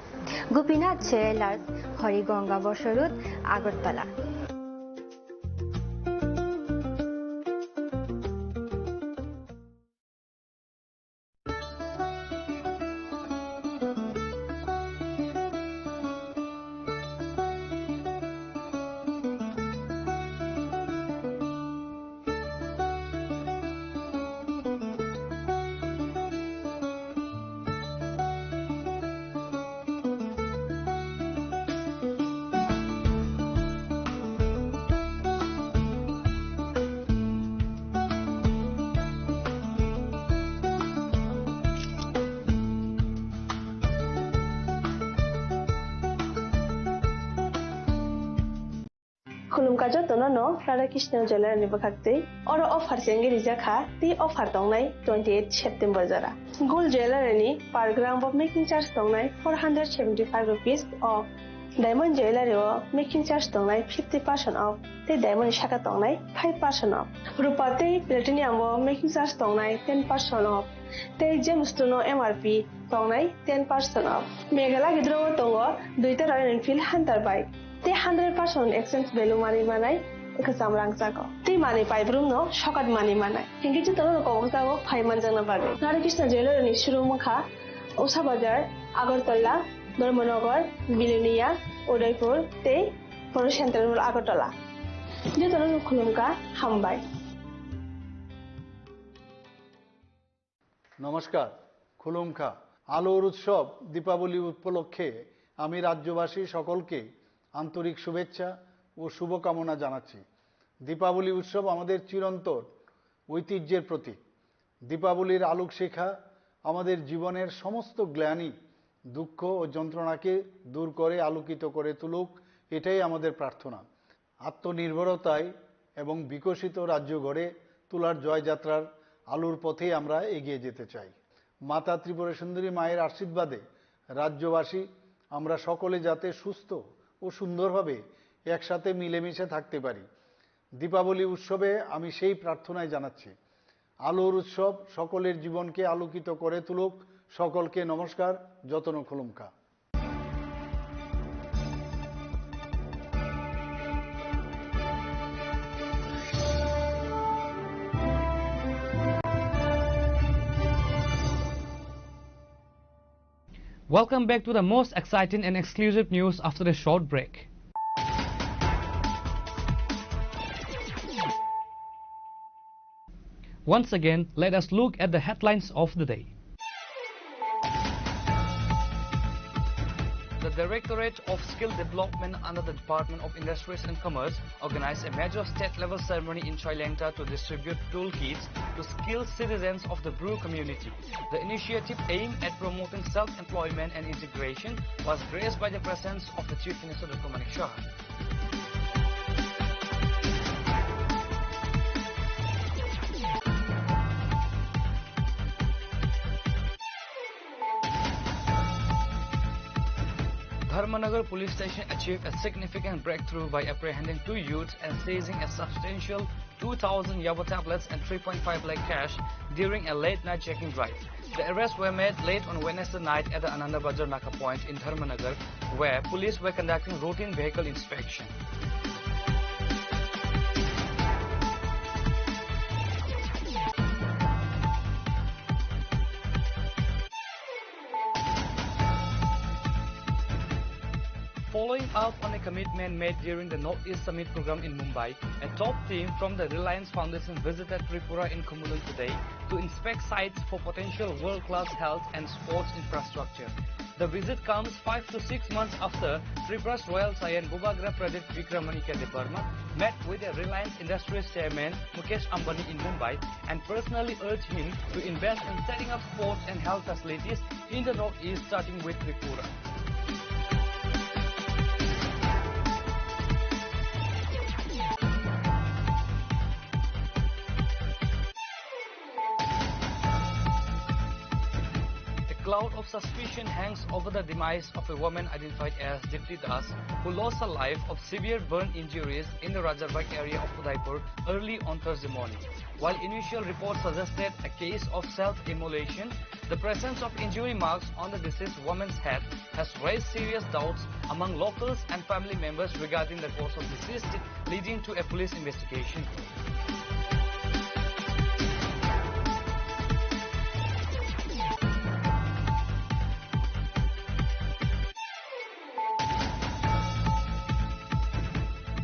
Gopinath Jewellers, Harigonga Bosor Road, Agartala. Khulumkha jotono no Radha Krishna Jewellery ni bwkhak twi. Oro offer se wngwi rijak kha, tei offer tongnai twenty eight September jora. Gold Jewellery ni per gram bo making charge tongnai four hundred seventy five rupees off. Diamond Jewellery o making charge tongnai fifty percent off, tei diamond ni saka tongnai five percent off. Rupa tei platinum o making charge tongnai ten percent off, tei gemstone o M R P tongnai ten percent off. Meghalaya gidro o tongo duita Royal Enfield Hunter bike, tei hundred percent exchange value manwi manai kwcham rangchago, tei manwi paibrum no sokat manwi manai. Hinkhe jotono kobokjago phai manjakna bagwi. Radha Krishna Jewellery ni showroom wngkha Usha Bazar, Agartala, Dharmanagar, Bilonia, Udaipur tei Poro Central Mall Agartala. Jotono khulumkha, hambai. নমস্কার, খুলুমখা। আলোর উৎসব দীপাবলি উপলক্ষে আমি রাজ্যবাসী সকলকে আন্তরিক শুভেচ্ছা ও শুভকামনা জানাচ্ছি। দীপাবলি উৎসব আমাদের চিরন্তন ঐতিহ্যের প্রতীক। দীপাবলির আলোকশিখা আমাদের জীবনের সমস্ত গ্লানি, দুঃখ ও যন্ত্রণাকে দূর করে আলোকিত করে তুলুক, এটাই আমাদের প্রার্থনা। আত্মনির্ভরতায় এবং বিকশিত রাজ্য গড়ে তোলার জয়যাত্রার আলোর পথেই আমরা এগিয়ে যেতে চাই। মাতা ত্রিপুরা সুন্দরী মায়ের আশীর্বাদে রাজ্যবাসী আমরা সকলে যাতে সুস্থ ও সুন্দরভাবে একসাথে মিলেমিশে থাকতে পারি। দীপাবলি উৎসবে আমি সেই প্রার্থনাই জানাচ্ছি। আলোর উৎসব সকলের জীবনকে আলোকিত করে তুলুক। সকলকে নমস্কার, যতন খুলুমখা। Welcome back to the most exciting and exclusive news after a short break. Once again, let us look at the headlines of the day. The Directorate of Skill Development under the Department of Industries and Commerce organized a major state-level ceremony in Chailengta to distribute toolkits to skilled citizens of the Bru community. The initiative, aimed at promoting self-employment and integration, was graced by the presence of the Chief Minister, Doctor Manik Saha. Dharmanagar Police Station achieved a significant breakthrough by apprehending two youths and seizing a substantial two thousand Yaba tablets and three point five lakh cash during a late-night checking drive. The arrests were made late on Wednesday night at the Ananda Bazar Naka point in Dharmanagar, where police were conducting routine vehicle inspection. Following up on a commitment made during the Northeast Summit program in Mumbai, a top team from the Reliance Foundation visited Tripura in Khumulwng today to inspect sites for potential world-class health and sports infrastructure. The visit comes five to six months after Tripura's Royal Saion Bubagra Pradip Vikramanikya Debbarma met with the Reliance Industries chairman Mukesh Ambani in Mumbai and personally urged him to invest in setting up sports and health facilities in the Northeast, starting with Tripura. A cloud of suspicion hangs over the demise of a woman identified as Dipti Das, who lost her life of severe burn injuries in the Rajarbaig area of Udaipur early on Thursday morning. While initial reports suggested a case of self-immolation, the presence of injury marks on the deceased woman's head has raised serious doubts among locals and family members regarding the cause of deceased, leading to a police investigation.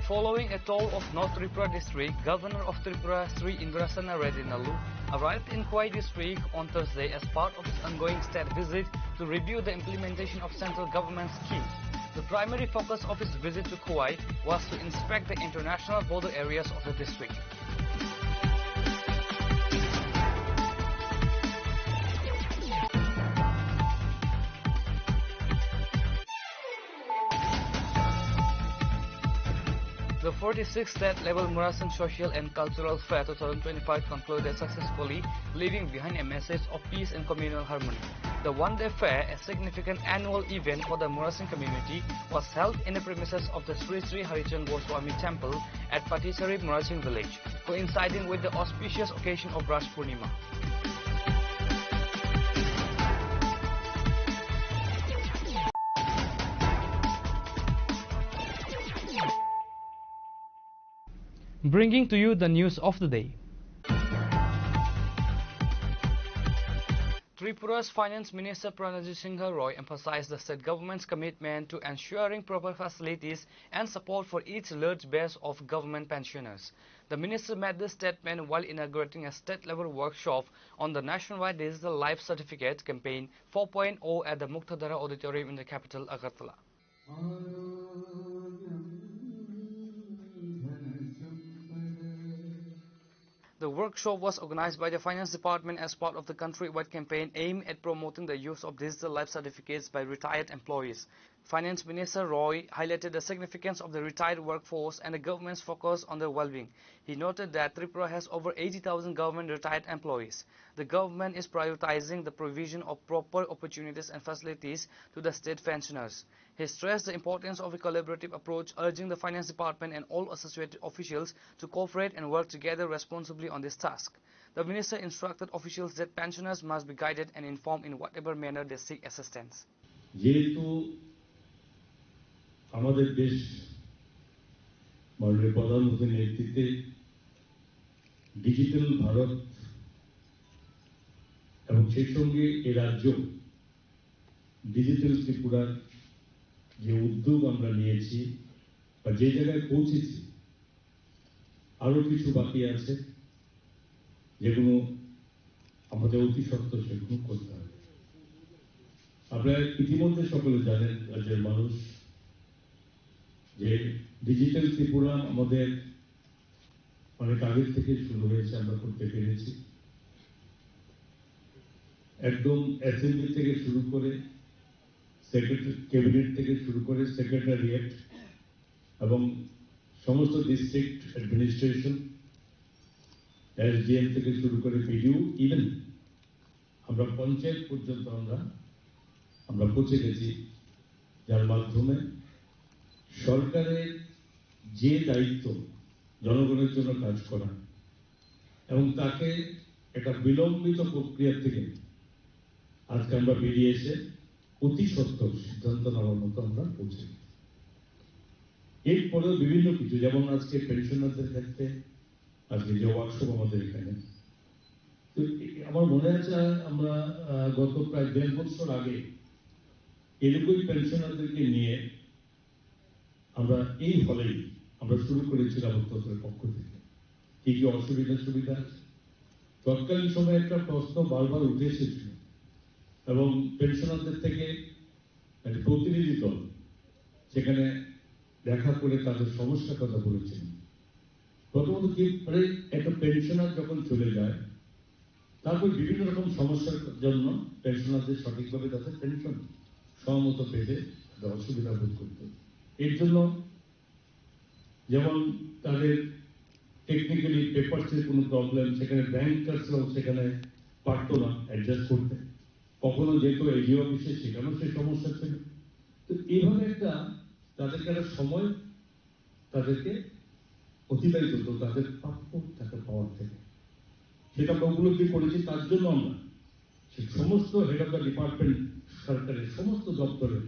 Following a tour of North Tripura district, Governor of Tripura Shri Indrasena Reddy Nallu arrived in Khowai district on Thursday as part of his ongoing state visit to review the implementation of central government schemes. The primary focus of his visit to Khowai was to inspect the international border areas of the district. The forty-sixth State Level Murasing Social and Cultural Fair two thousand twenty-five concluded successfully, leaving behind a message of peace and communal harmony. The one-day fair, a significant annual event for the Murasing community, was held in the premises of the Sri Sri Harichand Goswami Temple at Patichari Murasing village, coinciding with the auspicious occasion of Ras Purnima. Bringing to you the news of the day. Tripura's Finance Minister Pranajit Singha Roy emphasized the state government's commitment to ensuring proper facilities and support for each large base of government pensioners. The minister made this statement while inaugurating a state-level workshop on the nationwide digital life certificate campaign four point oh at the Muktadhara Auditorium in the capital, Agartala. The workshop was organized by the Finance Department as part of the countrywide campaign aimed at promoting the use of digital life certificates by retired employees. Finance Minister Roy highlighted the significance of the retired workforce and the government's focus on their well-being. He noted that Tripura has over eighty thousand government retired employees. The government is prioritizing the provision of proper opportunities and facilities to the state pensioners. He stressed the importance of a collaborative approach, urging the finance department and all associated officials to cooperate and work together responsibly on this task. The minister instructed officials that pensioners must be guided and informed in whatever manner they seek assistance. যেহেতু আমাদের দেশ মাননীয় প্রধানমন্ত্রীর নেতৃত্বে ডিজিটাল ভারত এবং সেই সঙ্গে এ রাজ্য ডিজিটাল ত্রিপুরার যে উদ্যোগ আমরা নিয়েছি বা যে জায়গায় পৌঁছেছি, আরও কিছু বাকি আছে, যেগুলো আমাদের অতি সত্বর সেগুলো করতে হবে। আপনারা ইতিমধ্যে সকলে জানেন, রাজ্যের মানুষ, যে ডিজিটাল ত্রিপুরা আমাদের অনেক আগের থেকে শুরু হয়েছে, আমরা করতে পেরেছি। একদম অ্যাসেম্বলি থেকে শুরু করে সেক্রেটারি, ক্যাবিনেট থেকে শুরু করে সেক্রেটারিয়েট এবং সমস্ত ডিস্ট্রিক্ট অ্যাডমিনিস্ট্রেশন, এসডিএম থেকে শুরু করে বিডিও, ইভেন আমরা পঞ্চায়েত পর্যন্ত আমরা, আমরা পৌঁছে গেছি, যার মাধ্যমে সরকারের যে দায়িত্ব জনগণের জন্য কাজ করা এবং তাকে একটা বিলম্বিত প্রক্রিয়া থেকে আজকে আমরা বেরিয়ে এসে অতি সত্বর সিদ্ধান্ত নেওয়ার মতো আমরা পৌঁছে গেছি। এরপরেও বিভিন্ন কিছু, যেমন আজকে পেনশনারদের ক্ষেত্রে আজকে যে ওয়ার্কশপ আমাদের এখানে, তো এ-, আমার মনে আছে, আ-, আমরা, আ, গত প্রায় দেড় বছর আগে এরকমই পেনশনারদেরকে নিয়ে আমরা এই হলেই আমরা শুরু করেছিলাম অত্তরের পক্ষ থেকে। কি কি অসুবিধা সুবিধা আছে? তৎকালীন সময়ে একটা প্রশ্ন বারবার উঠে এসেছিল এবং পেনশনারদের থেকে একটা প্রতিনিধি দল সেখানে দেখা করে তাদের সমস্যার কথা বলেছিলেন। প্রথমত কি, মানে, একটা পেনশনার যখন চলে যায়, তারপর বিভিন্ন রকম সমস্যার জন্য পেনশনারদের সঠিকভাবে তাদের পেনশন সময় মতো পেতে তাদের অসুবিধা বোধ করত। এর জন্য যেমন তাদের টেকনিক্যালি পেপারসের কোনো প্রবলেম, সেখানে ব্যাংকার্সরাও সেখানে পারতো না অ্যাডজাস্ট করতে, কখনো যেত এডিও অফিসে, সেখানেও সে সমস্যা ছিল। তো এইভাবে একটা তাদেরকে একটা সময় তাদেরকে অতিবাহিত হতো তাদের প্রাপ্য টাকা পাওয়ার থেকে। সেটা আমরা উপলব্ধি করেছি, তার জন্য আমরা সে সমস্ত হেড অফ দ্য ডিপার্টমেন্ট, সরকারের সমস্ত দপ্তরের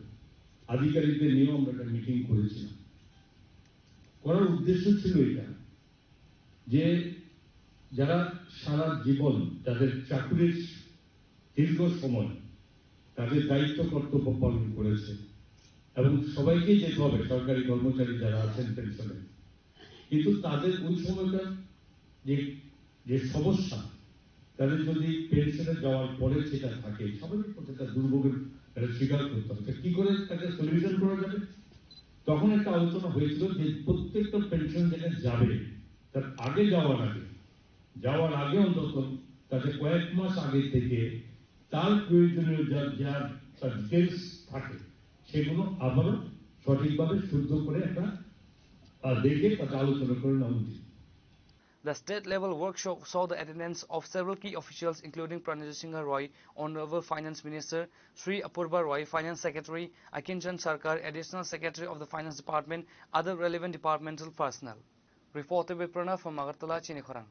আধিকারিকদের নিয়েও আমরা একটা মিটিং করেছিলাম। করার উদ্দেশ্য ছিল এটা যে যারা সারা জীবন তাদের চাকুরির দীর্ঘ সময় তাদের দায়িত্ব কর্তব্য পালন করেছে এবং সবাইকেই যেতে হবে, সরকারি কর্মচারী যারা আছেন পেনশনে, কিন্তু তাদের ওই সময়টা যে, যে সমস্যা, তাদের যদি পেনশনে যাওয়ার পরে সেটা থাকে, স্বাভাবিক কথা একটা দুর্ভোগের একটা শিকার করতে হবে। তা কি করে তাকে সলিউশন করা যাবে? তখন একটা আলোচনা হয়েছিল যে প্রত্যেকটা পেনশন যেখানে যাবে, তার আগে যাওয়ার আগে, যাওয়ার আগে অন্তত তাকে কয়েক মাস আগে থেকে তার প্রয়োজনীয় যা, যা তার ডিটেলস থাকে, সেগুলো আবারও সঠিকভাবে শুদ্ধ করে একটা अ, देखरेख अ, चालू कर-, करना उचित। The state-level workshop saw the attendance of several key officials, including Pranajit Singh Roy, Honorable Finance Minister Shri Apurva Roy, Finance Secretary Akinchan Sarkar, Additional Secretary of the Finance Department, other relevant departmental personnel. Reported by Pranav from Agartala, Chini Khorang.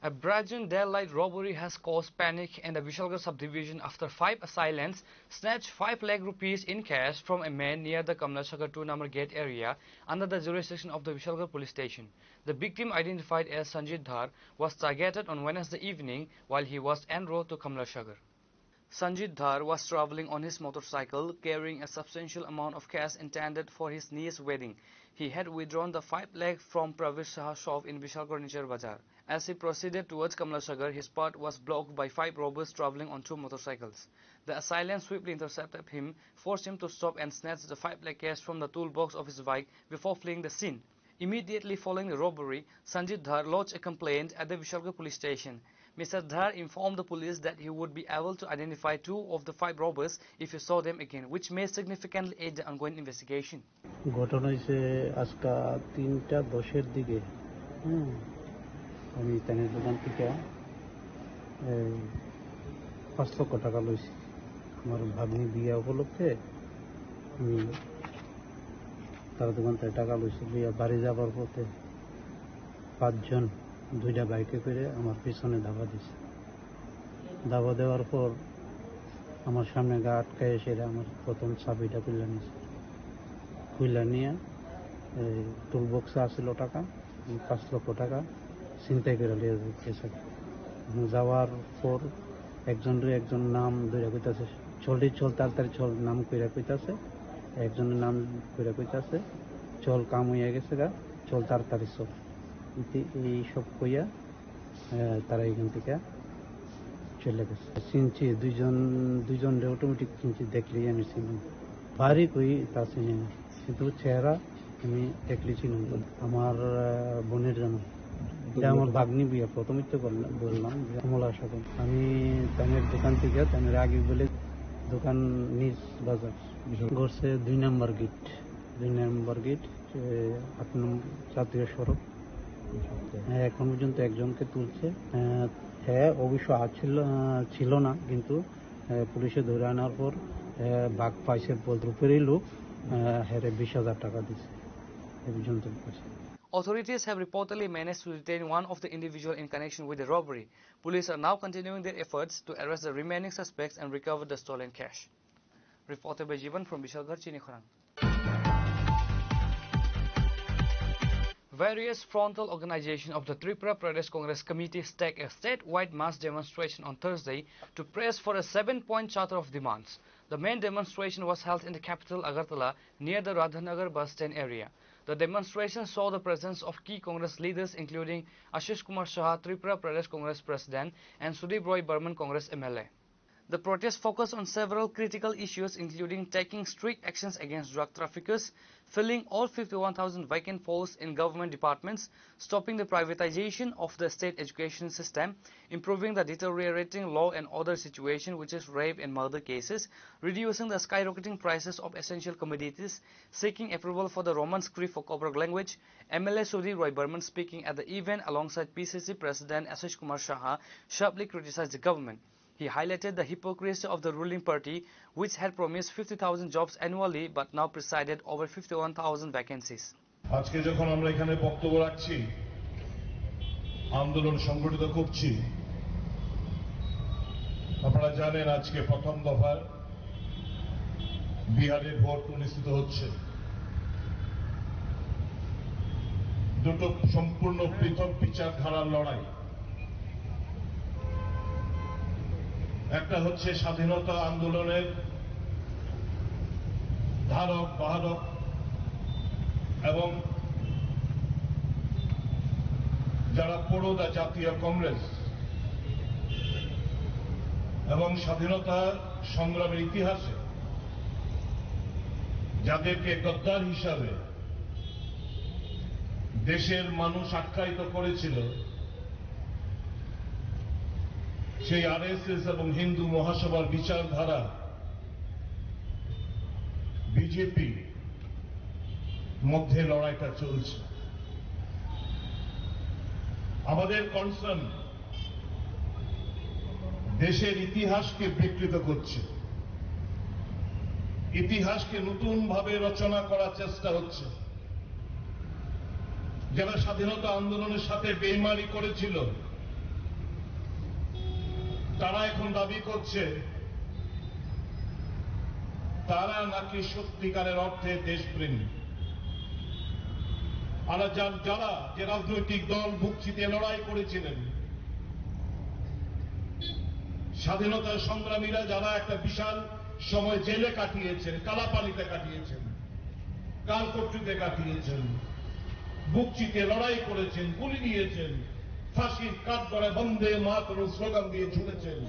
A brazen daylight robbery has caused panic in the Vishalgarh subdivision after five assailants snatched five lakh rupees in cash from a man near the Kamla Sagar two number gate area under the jurisdiction of the Vishalgarh police station. The victim, identified as Sanjit Dhar, was targeted on Wednesday evening while he was en route to Kamla Sagar. Sanjit Dhar was traveling on his motorcycle, carrying a substantial amount of cash intended for his niece's wedding. He had withdrawn the five lakh from Pravesh Shah shop in Vishal Furniture Bazar. As he proceeded towards Kamla Sagar, his path was blocked by five robbers traveling on two motorcycles. The assailants swiftly intercepted him, forced him to stop and snatched the five lakh cash from the toolbox of his bike before fleeing the scene. Immediately following the robbery, Sanjit Dhar lodged a complaint at the Vishalgarh police station. Mister Dhar informed the police that he would be able to identify two of the five robbers if he saw them again, which may significantly aid the ongoing investigation. ঘটনা হয়েছে আজকে তিনটা দশের দিকে। হুম, আমি তানের দোকান থেকে এই পাঁচ লক্ষ টাকা লইছি আমার ভাগ্নি বিয়া উপলক্ষে। আমি তার দোকান থেকে টাকা লইছি, লইয়া বাড়ি যাবার পথে পাঁচজন দুইটা বাইকে করে আমার পিছনে ধাওয়া দিছে। ধাওয়া দেওয়ার পর আমার সামনে গা আটকায় এসে এরা আমার প্রথম চাবিটা খুলে নিছে। খুলে নিয়ে এই টুল বক্সে আসছিল টাকা, এই পাঁচ লক্ষ টাকা ছিনতাই করে লিয়ে গেছে। যাওয়ার পর একজনরে একজন নাম ধরে কইতাছে, "চল রে চল, তাড়াতাড়ি চল", নাম কইরা কইতাছে। একজনের নাম কইরা কইতাছে, "চল, কাম হইয়া গেছে গা, চল তাড়াতাড়ি চল।" ইতি-, এই সব কইয়া, আহ, তারা এখান থেকে চলে গেছে। চিনছি দুইজন, দুইজনরে অটোমেটিক চিনছি, দেখলেই আমি চিনি। বাড়ি কই তা চিনি না, কিন্তু চেহারা আমি দেখলে চিনি। আমার, আহ, বোনের জামাই। এটা আমার ভাগ্নি বিয়া, প্রথমেই তো বললাম, বললাম যে কমলা সাগর। আমি তানের দোকান থেকে, তানের আগে বলে দোকান নিজ বাজার। ঘটছে দুই নম্বর গেট, দুই নম্বর গেট, এ, আট নম্বর জাতীয় সড়ক। হ্যাঁ, এখন পর্যন্ত একজনকে তুলছে। আহ, হ্যাঁ, অবশ্য আছিল, আহ, ছিল না, কিন্তু, আহ, পুলিশে ধরে আনার পর, আহ, ভাগ পাইছে বলতে উপরেই লোক, আহ, হেরে বিশ হাজার টাকা দিছে। এই পর্যন্ত পাইছে। Authorities have reportedly managed to detain one of the individual in connection with the robbery. Police are now continuing their efforts to arrest the remaining suspects and recover the stolen cash. Reported by Jivan from Bishalgarh, Chinikhorang. Various frontal organizations of the Tripura Pradesh Congress Committee staged a statewide mass demonstration on Thursday to press for a seven-point charter of demands. The main demonstration was held in the capital Agartala near the Radhanagar bus stand area. The demonstration saw the presence of key Congress leaders including Ashish Kumar Saha, Tripura Pradesh Congress President, and Sudip Roy Barman, Congress M L A. The protest focused on several critical issues, including taking strict actions against drug traffickers, filling all fifty-one thousand vacant posts in government departments, stopping the privatization of the state education system, improving the deteriorating law and order situation, which is rape and murder cases, reducing the skyrocketing prices of essential commodities, seeking approval for the Roman script for Koborok language. M L A Sudip Roy Barman, speaking at the event alongside P C C President Ashish Kumar Saha, sharply criticized the government. He highlighted the hypocrisy of the ruling party, which had promised fifty thousand jobs annually but now presided over fifty-one thousand vacancies. আজকে যখন আমরা এখানে বক্তব্য রাখছি, আন্দোলন সংগঠিত করছি, আপনারা জানেন আজকে প্রথম দফার বিহারের ভোট অনুষ্ঠিত হচ্ছে। দুটো সম্পূর্ণ পৃথক বিচারধারার লড়াই। একটা হচ্ছে স্বাধীনতা আন্দোলনের ধারক বাহক এবং যারা পুরোধা জাতীয় কংগ্রেস এবং স্বাধীনতা সংগ্রামের ইতিহাসে যাদেরকে গদ্দার হিসাবে দেশের মানুষ আখ্যায়িত করেছিল, সেই আরএসএস এবং হিন্দু মহাসভার বিচারধারা বিজেপি মধ্যে লড়াইটা চলছে। আমাদের কনসার্ন দেশের ইতিহাসকে বিকৃত করছে, ইতিহাসকে নতুনভাবে রচনা করার চেষ্টা হচ্ছে। যারা স্বাধীনতা আন্দোলনের সাথে বেইমানি করেছিল, তারা এখন দাবি করছে তারা নাকি সত্যিকারের অর্থে দেশপ্রেমী। আর যার-, যারা যে রাজনৈতিক দল বুক চিতিয়ে লড়াই করেছিলেন, স্বাধীনতা সংগ্রামীরা যারা একটা বিশাল সময় জেলে কাটিয়েছেন, কালাপানিতে কাটিয়েছেন, কালকট্রিতে কাটিয়েছেন, বুক চিতিয়ে লড়াই করেছেন, গুলি দিয়েছেন, ফাঁসির কাঠগড়ায় বন্দে মাতরম স্লোগান দিয়ে ঝুলেছেন,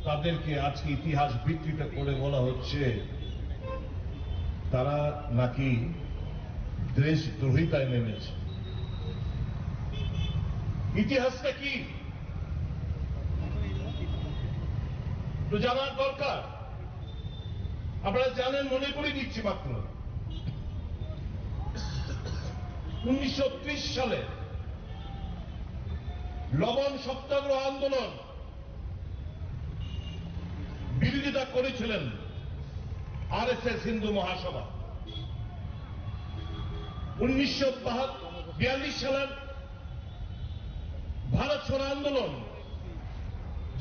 তাদেরকে আজকে ইতিহাস বিকৃত করে বলা হচ্ছে তারা নাকি দেশদ্রোহিতায় নেমেছে। ইতিহাসটা কি একটু জানার দরকার। আপনারা জানেন, মনে করিয়ে দিচ্ছি মাত্র, উনিশশো ত্রিশ সালে লবণ সত্যাগ্রহ আন্দোলন বিরোধিতা করেছিলেন আরএসএস হিন্দু মহাসভা। উনিশশো বিয়াল্লিশ সালের ভারত ছাড়ো আন্দোলন,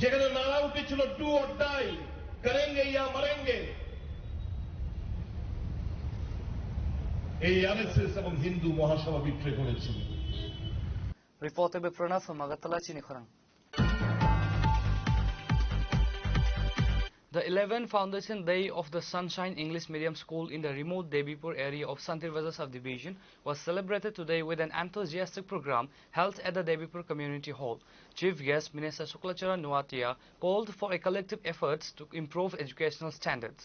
যেখানে নারা উঠেছিল "Do or die, করেঙ্গে ইয়া মরেঙ্গে", এই আরএসএস এবং হিন্দু মহাসভা বিট্রে করেছিল। Reporter by Pranav from Agartala, Chini Khorang. The eleventh Foundation Day of the Sunshine English Medium School in the remote Debipur area of Santir Bazar subdivision was celebrated today with an enthusiastic program held at the Debipur Community Hall. Chief guest Minister Sukla Charan Noatia called for a collective efforts to improve educational standards.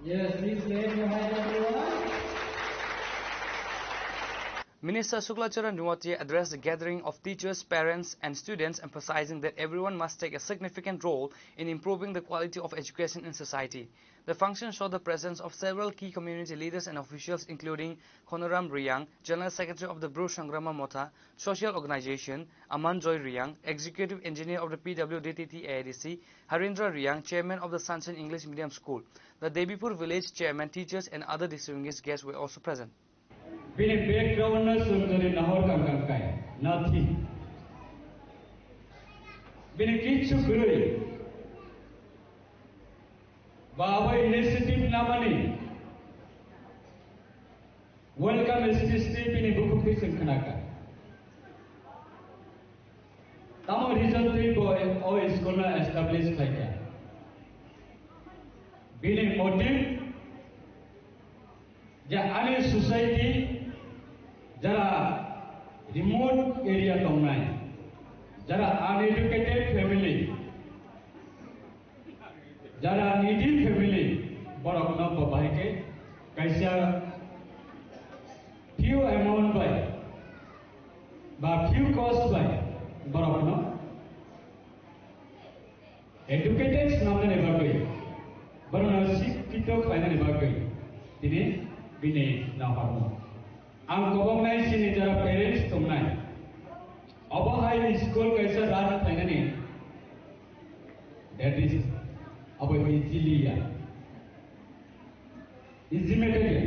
Yes, please clap your hands, everyone. Minister Sukla Charan Noatia addressed the gathering of teachers, parents, and students, emphasizing that everyone must take a significant role in improving the quality of education in society. The function saw the presence of several key community leaders and officials, including Khonoram Riang, General Secretary of the Bru Sangrama Motha Social Organization, Aman Joy Riang, Executive Engineer of the P W D T T A I D C, Harindra Riang, Chairman of the Sunshine English Medium School. The Debipur Village Chairman, teachers, and other distinguished guests were also present. Bini background no chwng jodi nahor kang kang kai, nothing. Bini kichu kwrwi. Ba abo initiative namani welcome speech twi bini bukhuk twi chwng khnakha. Tamo reason twi bo o school no establish khlaikha? Bini motive je ani society jara remote area tongnai, jara uneducated family, jara needy family, borokno bo bahai khe kaisa few amount bai ba few cost bai borokno educated swnamnani bagwi, borokno sikkito khlainani bagwi tini bini nahorno. Ang koboknai chini jara parents tongnai, obo hai school kaisa run khlainani, that is, abo easily ya. Easy matter ya.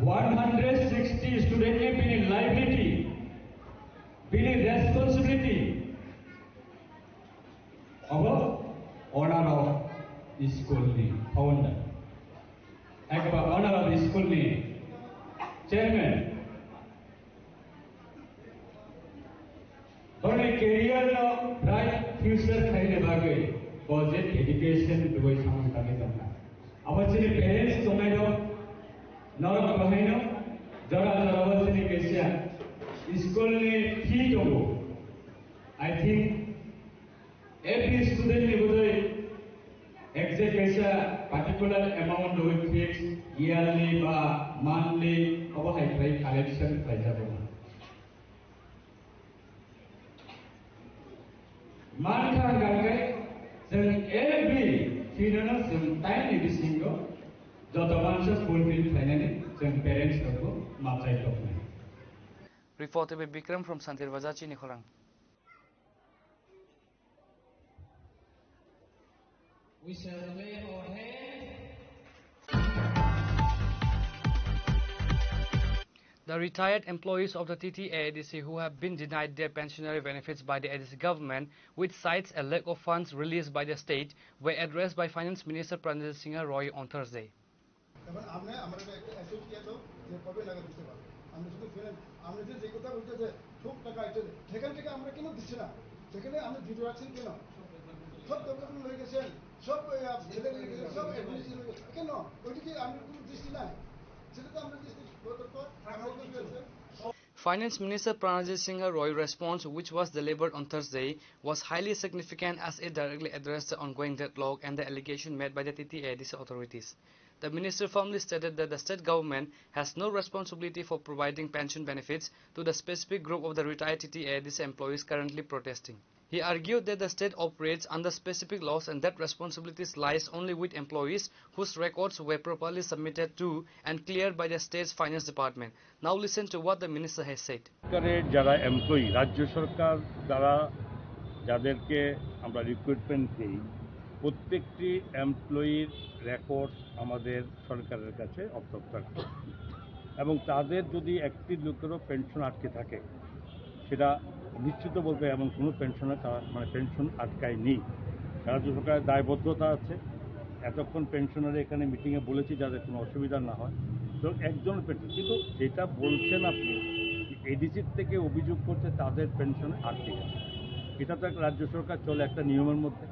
One hundred sixty student ni bini liability, bini responsibility, abo owner of school ni founder, ekba owner of school ni chairman. Borokni career no bright future khaina bagwi bo je dedication rwui samung tangwi tongkha. Abo chini parents tongnai rok, norok bahaino jora jora o chini kaisa school ni fee tongo. I think every student ni budui exact kaisa particular amount rwui fix yearly ba monthly obo hai khlai collection khlaijago. Mankha hwnkhe chwng every three no chwng time ni bisingo joto mansa fulfill khlainani chwng parents rokbo machai toknai. Report by Bikram from Santir Bazar, Chini Khorang. We shall wave our hands. The retired employees of the T T A A D C who have been denied their pensionary benefits by the A D C government, which cites a lack of funds released by the state, were addressed by Finance Minister Pranajit Singha Roy on Thursday. এখন আপনি আমরা একটা অ্যাসেট দিয়ে দাও যে কবে নাগাদ দিতে পারবো। আমরা শুধু ফিনান্স, আমরা যে, যে কথা বলতে যে খুব টাকা আইছে, সেখান থেকে আমরা কেন দিচ্ছি না? সেখানে আপনি জিরো রাখছেন কেন? সব ডেভেলপমেন্ট হয়ে গেছেন, সব, এ, আপ-, ছেলে মেয়ে গেছে, সব অ্যাডমিনিস্ট্রেশন হয়ে গেছে। কেন? ওইদিকে আমরা কোনো দৃষ্টি নাই। সেটা তো আমরা দৃষ্টি গত পর আমরা ওকে ফেলছে। Finance Minister Pranajit Singha Roy response, which was delivered on Thursday, was highly significant as it directly addressed the ongoing deadlock and the allegation made by the T T A A D C authorities. The minister firmly stated that the state government has no responsibility for providing pension benefits to the specific group of the retired T T A A D C employees currently protesting. He argued that the state operates under specific laws and that responsibilities lies only with employees whose records were properly submitted to and cleared by the state's finance department. Now listen to what the minister has said. সরকারের যারা এমপ্লয়ি, রাজ্য সরকার দ্বারা যাদেরকে আমরা রিক্রুটমেন্ট দিই, প্রত্যেকটি এমপ্লয়ির রেকর্ডস আমাদের সরকারের কাছে অর্থ থাকে এবং তাদের যদি একটি লোকেরও পেনশন আটকে থাকে, সেটা নিশ্চিত বলতে এমন কোনো পেনশনের তারা, মানে, পেনশন আটকায়নি। রাজ্য সরকারের দায়বদ্ধতা আছে, এতক্ষণ পেনশনার এখানে মিটিংয়ে বলেছি যাতে কোনো অসুবিধা না হয়, তো একজন পেনশন, কিন্তু যেটা বলছেন আপনি, এডিসির থেকে অভিযোগ করছে তাদের পেনশন আটকে গেছে। এটা তো এক রাজ্য সরকার চলে একটা নিয়মের মধ্যে,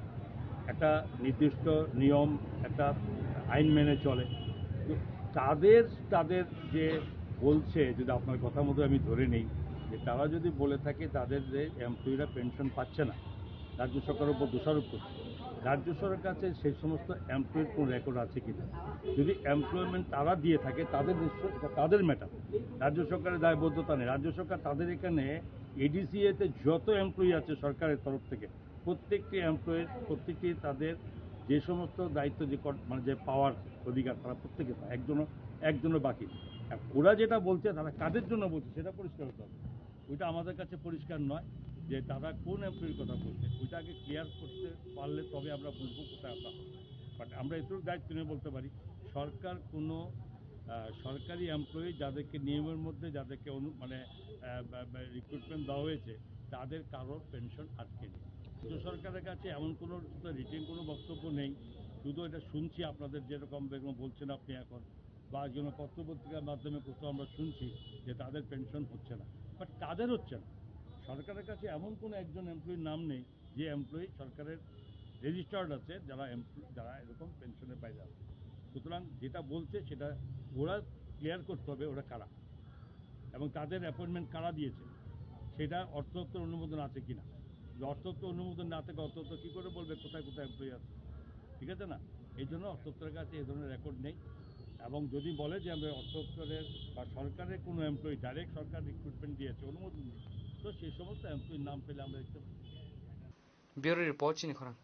একটা নির্দিষ্ট নিয়ম, একটা আইন মেনে চলে। তো তাদের, তাদের যে বলছে, যদি আপনার কথা মতো আমি ধরে নিই, যে তারা যদি বলে থাকে তাদের যে এমপ্লয়িরা পেনশন পাচ্ছে না, রাজ্য সরকারের উপর দোষারোপ করছে। রাজ্য সরকারের কাছে সেই সমস্ত এমপ্লয়ির কোনো রেকর্ড আছে কিনা? যদি এমপ্লয়মেন্ট তারা দিয়ে থাকে, তাদের নিশ্চয়, এটা তাদের ম্যাটার, রাজ্য সরকারের দায়বদ্ধতা নেই। রাজ্য সরকার তাদের এখানে এডিসিএ তে যত এমপ্লয়ি আছে সরকারের তরফ থেকে, প্রত্যেকটি এমপ্লয়ির, প্রত্যেকটি তাদের যে সমস্ত দায়িত্ব, যে কর-, মানে, যে পাওয়ার অধিকার, তারা প্রত্যেকে পায়, একজনও, একজনও বাকি নেই। আর ওরা যেটা বলছে, তারা কাদের জন্য বলছে, সেটা পরিষ্কার হতে হবে। ওইটা আমাদের কাছে পরিষ্কার নয় যে তারা কোন এমপ্লয়ির কথা বলছে। ওইটা আগে ক্লিয়ার করতে পারলে তবে আমরা বুঝবো কোথায় আমরা। বাট আমরা এটুকু দায়িত্ব নিয়ে বলতে পারি, সরকার কোনো, আহ, সরকারি এমপ্লয়ি যাদেরকে নিয়মের মধ্যে যাদেরকে অনু-, মানে, আহ, বা, বা, রিক্রুটমেন্ট দেওয়া হয়েছে, তাদের কারোর পেনশন আটকে নেই। রাজ্য সরকারের কাছে এমন কোনো রিটেন কোনো বক্তব্য নেই, শুধু এটা শুনছি আপনাদের যেরকম, যেরকম বলছেন আপনি এখন, বা যেন পত্রপত্রিকার মাধ্যমে কোথাও আমরা শুনছি যে তাদের পেনশন হচ্ছে না। বাট কাদের হচ্ছে না? সরকারের কাছে এমন কোনো একজন এমপ্লয়ির নাম নেই যে এমপ্লয়ি সরকারের রেজিস্টার্ড আছে, যারা এমপ্ল-, যারা এরকম পেনশনের বাইরে আছে। সুতরাং যেটা বলছে সেটা ওরা ক্লিয়ার করতে হবে, ওরা কারা এবং তাদের অ্যাপয়েন্টমেন্ট কারা দিয়েছে, সেটা অর্থ দপ্তর অনুমোদন আছে কিনা। যদি অর্থ দপ্তর অনুমোদন না থাকে, অর্থ দপ্তর কী করে বলবে কোথায় কোথায় এমপ্লয়ি আছে? ঠিক আছে না? এই জন্য অর্থ দপ্তরের কাছে এই ধরনের রেকর্ড নেই। এবং যদি বলে যে আমরা অর্থ দপ্তরের বা সরকারের কোনো এমপ্লয়ি, ডাইরেক্ট সরকার রিক্রুটমেন্ট দিয়েছে, অনুমোদন দিয়েছে, তো সেই সমস্ত এমপ্লয়ির নাম পেলে আমরা দেখতে পাই। Bureau report, Chini Khorang.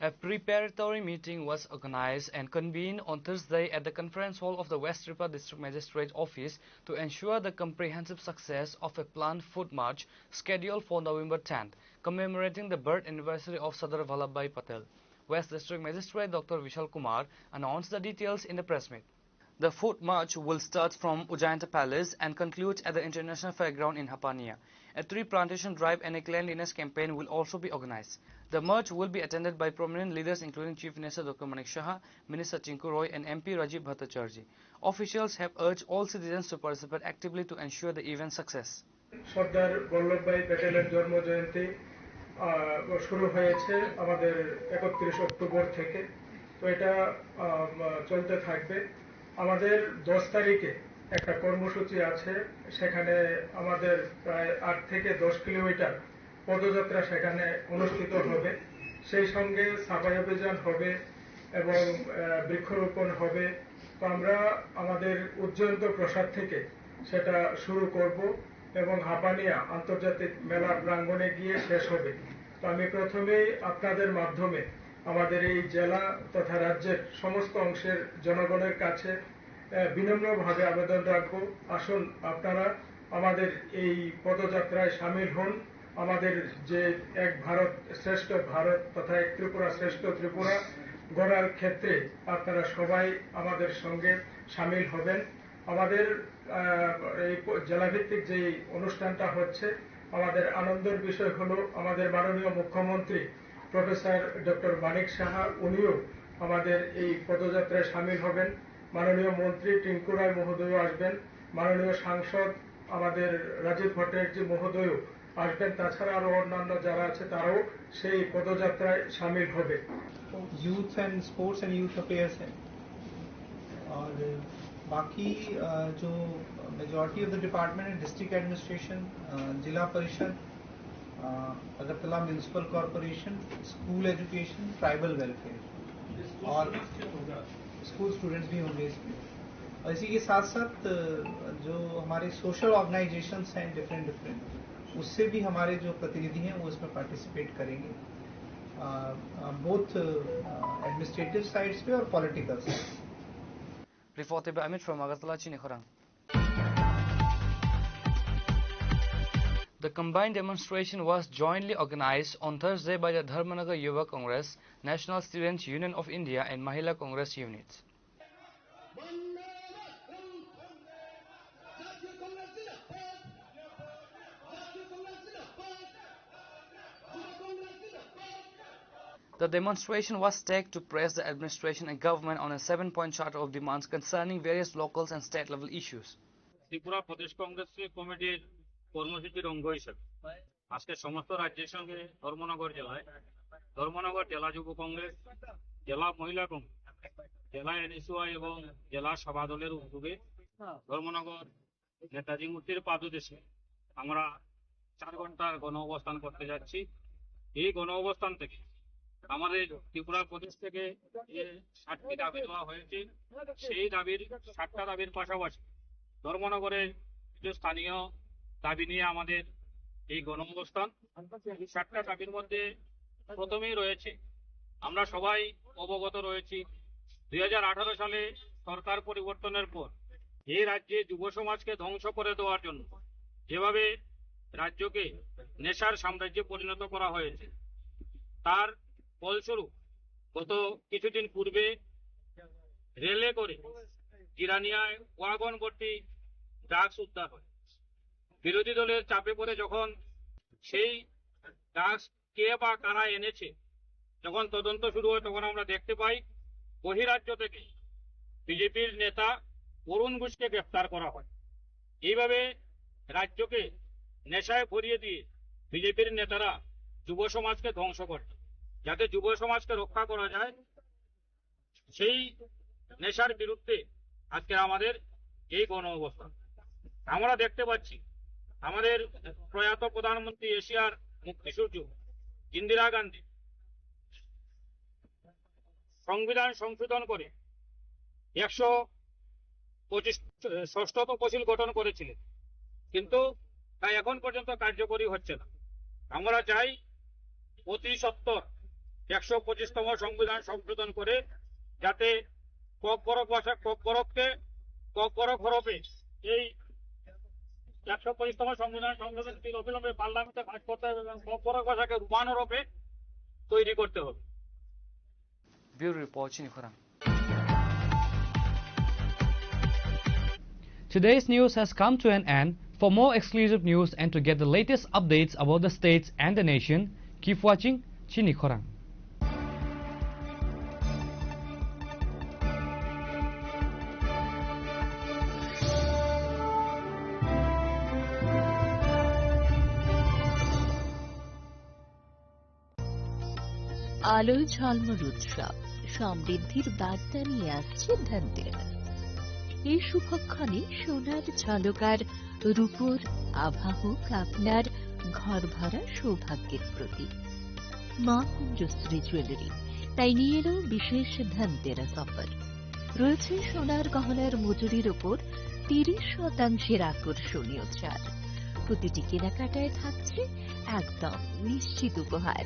A preparatory meeting was organized and convened on Thursday at the conference hall of the West Tripura District Magistrate Office to ensure the comprehensive success of a planned foot march scheduled for November tenth, commemorating the birth anniversary of Sardar Vallabhbhai Patel. West District Magistrate Doctor Vishal Kumar announced the details in the press meet. The foot march will start from Ujjayanta Palace and conclude at the International Fairground in Hapania. A tree plantation drive and a cleanliness campaign will also be organized. The march will be attended by prominent leaders including Chief Minister Doctor Manik Saha, Minister Tinku Roy and M P Rajiv Bhattacharjee. Officials have urged all citizens to participate actively to ensure the event's success. Sardar বল্লভভাই প্যাটেলের জন্ম জয়ন্তী, আহ, শুরু হয়েছে আমাদের একত্রিশ অক্টোবর থেকে। তো এটা, আহ, চলতে থাকবে। আমাদের দশ তারিখে একটা কর্মসূচি আছে, সেখানে আমাদের প্রায় আট থেকে দশ কিলোমিটার পদযাত্রা সেখানে অনুষ্ঠিত হবে। সেই সঙ্গে সাফাই অভিযান হবে এবং, আহ, বৃক্ষরোপণ হবে। তো আমরা আমাদের উজ্জয়ন্ত প্রাসাদ থেকে সেটা শুরু করব। এবং হাপানিয়া আন্তর্জাতিক মেলা প্রাঙ্গণে গিয়ে শেষ হবে। তো আমি প্রথমেই আপনাদের মাধ্যমে আমাদের এই জেলা তথা রাজ্যের সমস্ত অংশের জনগণের কাছে, আহ, বিনম্রভাবে আবেদন রাখবো, আসুন আপনারা আমাদের এই পদযাত্রায় সামিল হন। আমাদের যে এক ভারত শ্রেষ্ঠ ভারত তথা এক ত্রিপুরা শ্রেষ্ঠ ত্রিপুরা গড়ার ক্ষেত্রে আপনারা সবাই আমাদের সঙ্গে সামিল হবেন। আমাদের, আহ, এই প-, জেলাভিত্তিক যে অনুষ্ঠানটা হচ্ছে, আমাদের আনন্দের বিষয় হলো আমাদের মাননীয় মুখ্যমন্ত্রী প্রফেসর ডক্টর মানিক সাহা, উনিও আমাদের এই পদযাত্রায় সামিল হবেন। মাননীয় মন্ত্রী টিঙ্কু রায় মহোদয়ও আসবেন, মাননীয় সাংসদ আমাদের রাজীব ভট্টাচার্য মহোদয়ও আসবেন। তাছাড়া আরও অন্যান্য যারা আছে, তারাও সেই পদযাত্রায় সামিল হবে। Youth and sports and youth affairs है। और बाकी, अ, जो majority of the department and district administration, अ, जिला परिषद, अ, Agartala municipal corporation, school education, tribal welfare और स्कूल स्टूडेंट्स भी होंगे इसमें। और इसी के साथ साथ, अ, जो हमारे सोशल ऑर्गेनाइजेशंस हैं डिफरेंट डिफरेंट, उससे भी हमारे जो प्रतिनिधि हैं वो इसमें पार्टिसिपेट करेंगे। Uh, uh, both, uh, administrative sides पे और political side. Reported by Amit from Agartala, Chini Khorang. The combined demonstration was jointly organized on Thursday by the Dharmanagar Yuva Congress, National Students Union of India and Mahila Congress units. The demonstration was staged to press the administration and government on a seven-point charter of demands concerning various local and state-level issues. Tripura Pradesh Congress কমিটির কর্মসূচির অঙ্গ হিসেবে আজকে সমস্ত রাজ্যের সঙ্গে ধর্মনগর জেলায়, ধর্মনগর জেলা যুব কংগ্রেস, জেলা মহিলা কংগ্রেস, জেলা এনএসইউআই এবং জেলা সভা দলের উদ্যোগে ধর্মনগর নেতাজি মূর্তির পাদদেশে আমরা চার ঘন্টার গণ অবস্থান করতে যাচ্ছি। এই গণ অবস্থান থেকে আমাদের ত্রিপুরা প্রদেশ থেকে যে সাতটি দাবি দেওয়া হয়েছে, সেই দাবির, সাতটা দাবির পাশাপাশি ধর্মনগরের কিছু স্থানীয় দাবি নিয়ে আমাদের এই গণ অবস্থান। এই সাতটা দাবির মধ্যে প্রথমেই রয়েছে, আমরা সবাই অবগত রয়েছি, দুই হাজার আঠারো সালে সরকার পরিবর্তনের পর এই রাজ্যে যুব সমাজকে ধ্বংস করে দেওয়ার জন্য যেভাবে রাজ্যকে নেশার সাম্রাজ্যে পরিণত করা হয়েছে, তার ফলস্বরূপ গত কিছুদিন পূর্বে রেলে করে জিরানিয়ায় ওয়াগন ভর্তি ড্রাগস উদ্ধার হয়। বিরোধী দলের চাপে পড়ে যখন সেই ড্রাগস কে বা কারা এনেছে, যখন তদন্ত শুরু হয়, তখন আমরা দেখতে পাই বহিরাজ্য থেকে বিজেপির নেতা অরুণ ঘোষকে গ্রেফতার করা হয়। এইভাবে রাজ্যকে নেশায় ভরিয়ে দিয়ে বিজেপির নেতারা যুব সমাজকে ধ্বংস করছে। যাতে যুব সমাজকে রক্ষা করা যায়, সেই নেশার বিরুদ্ধে আজকে আমাদের এই গণ অবস্থান। আমরা দেখতে পাচ্ছি আমাদের প্রয়াত প্রধানমন্ত্রী, এশিয়ার মুক্তিসূর্য ইন্দিরা গান্ধী সংবিধান সংশোধন করে একশো পঁচিশ, ষষ্ঠ তফসিল গঠন করেছিলেন, কিন্তু তা এখন পর্যন্ত কার্যকরী হচ্ছে না। আমরা চাই অতি সত্বর একশো পঁচিশতম সংবিধান সংশোধন করে যাতে ককবরক ভাষা, ককবরককে, ককবরক হরফে এই একশো পঁচিশতম সংবিধান সংশোধন বিল অবিলম্বে পার্লামেন্টে পাস করতে হবে এবং ককবরক ভাষাকে রোমান হরফে তৈরি করতে হবে। Bureau Report, Chini Khorang. Today's news has come to an end. For more exclusive news and to get the latest updates about the states and the nation, keep watching Chini Khorang. আলোয় ঝলমল উৎসব, সমৃদ্ধির বার্তা নিয়ে আসছে ধনতেরাস। এই শুভক্ষণে সোনার ঝলক আর রূপোর আভা হোক আপনার ঘর ভরা সৌভাগ্যের প্রতীক। মা কুঞ্জশ্রী জুয়েলারি তাই নিয়ে এলো বিশেষ ধনতেরাস অফার। রয়েছে সোনার গহনার মজুরির ওপর তিরিশ শতাংশের আকর্ষণীয় ছাড়। প্রতিটি কেনাকাটায় থাকছে একদম নিশ্চিত উপহার।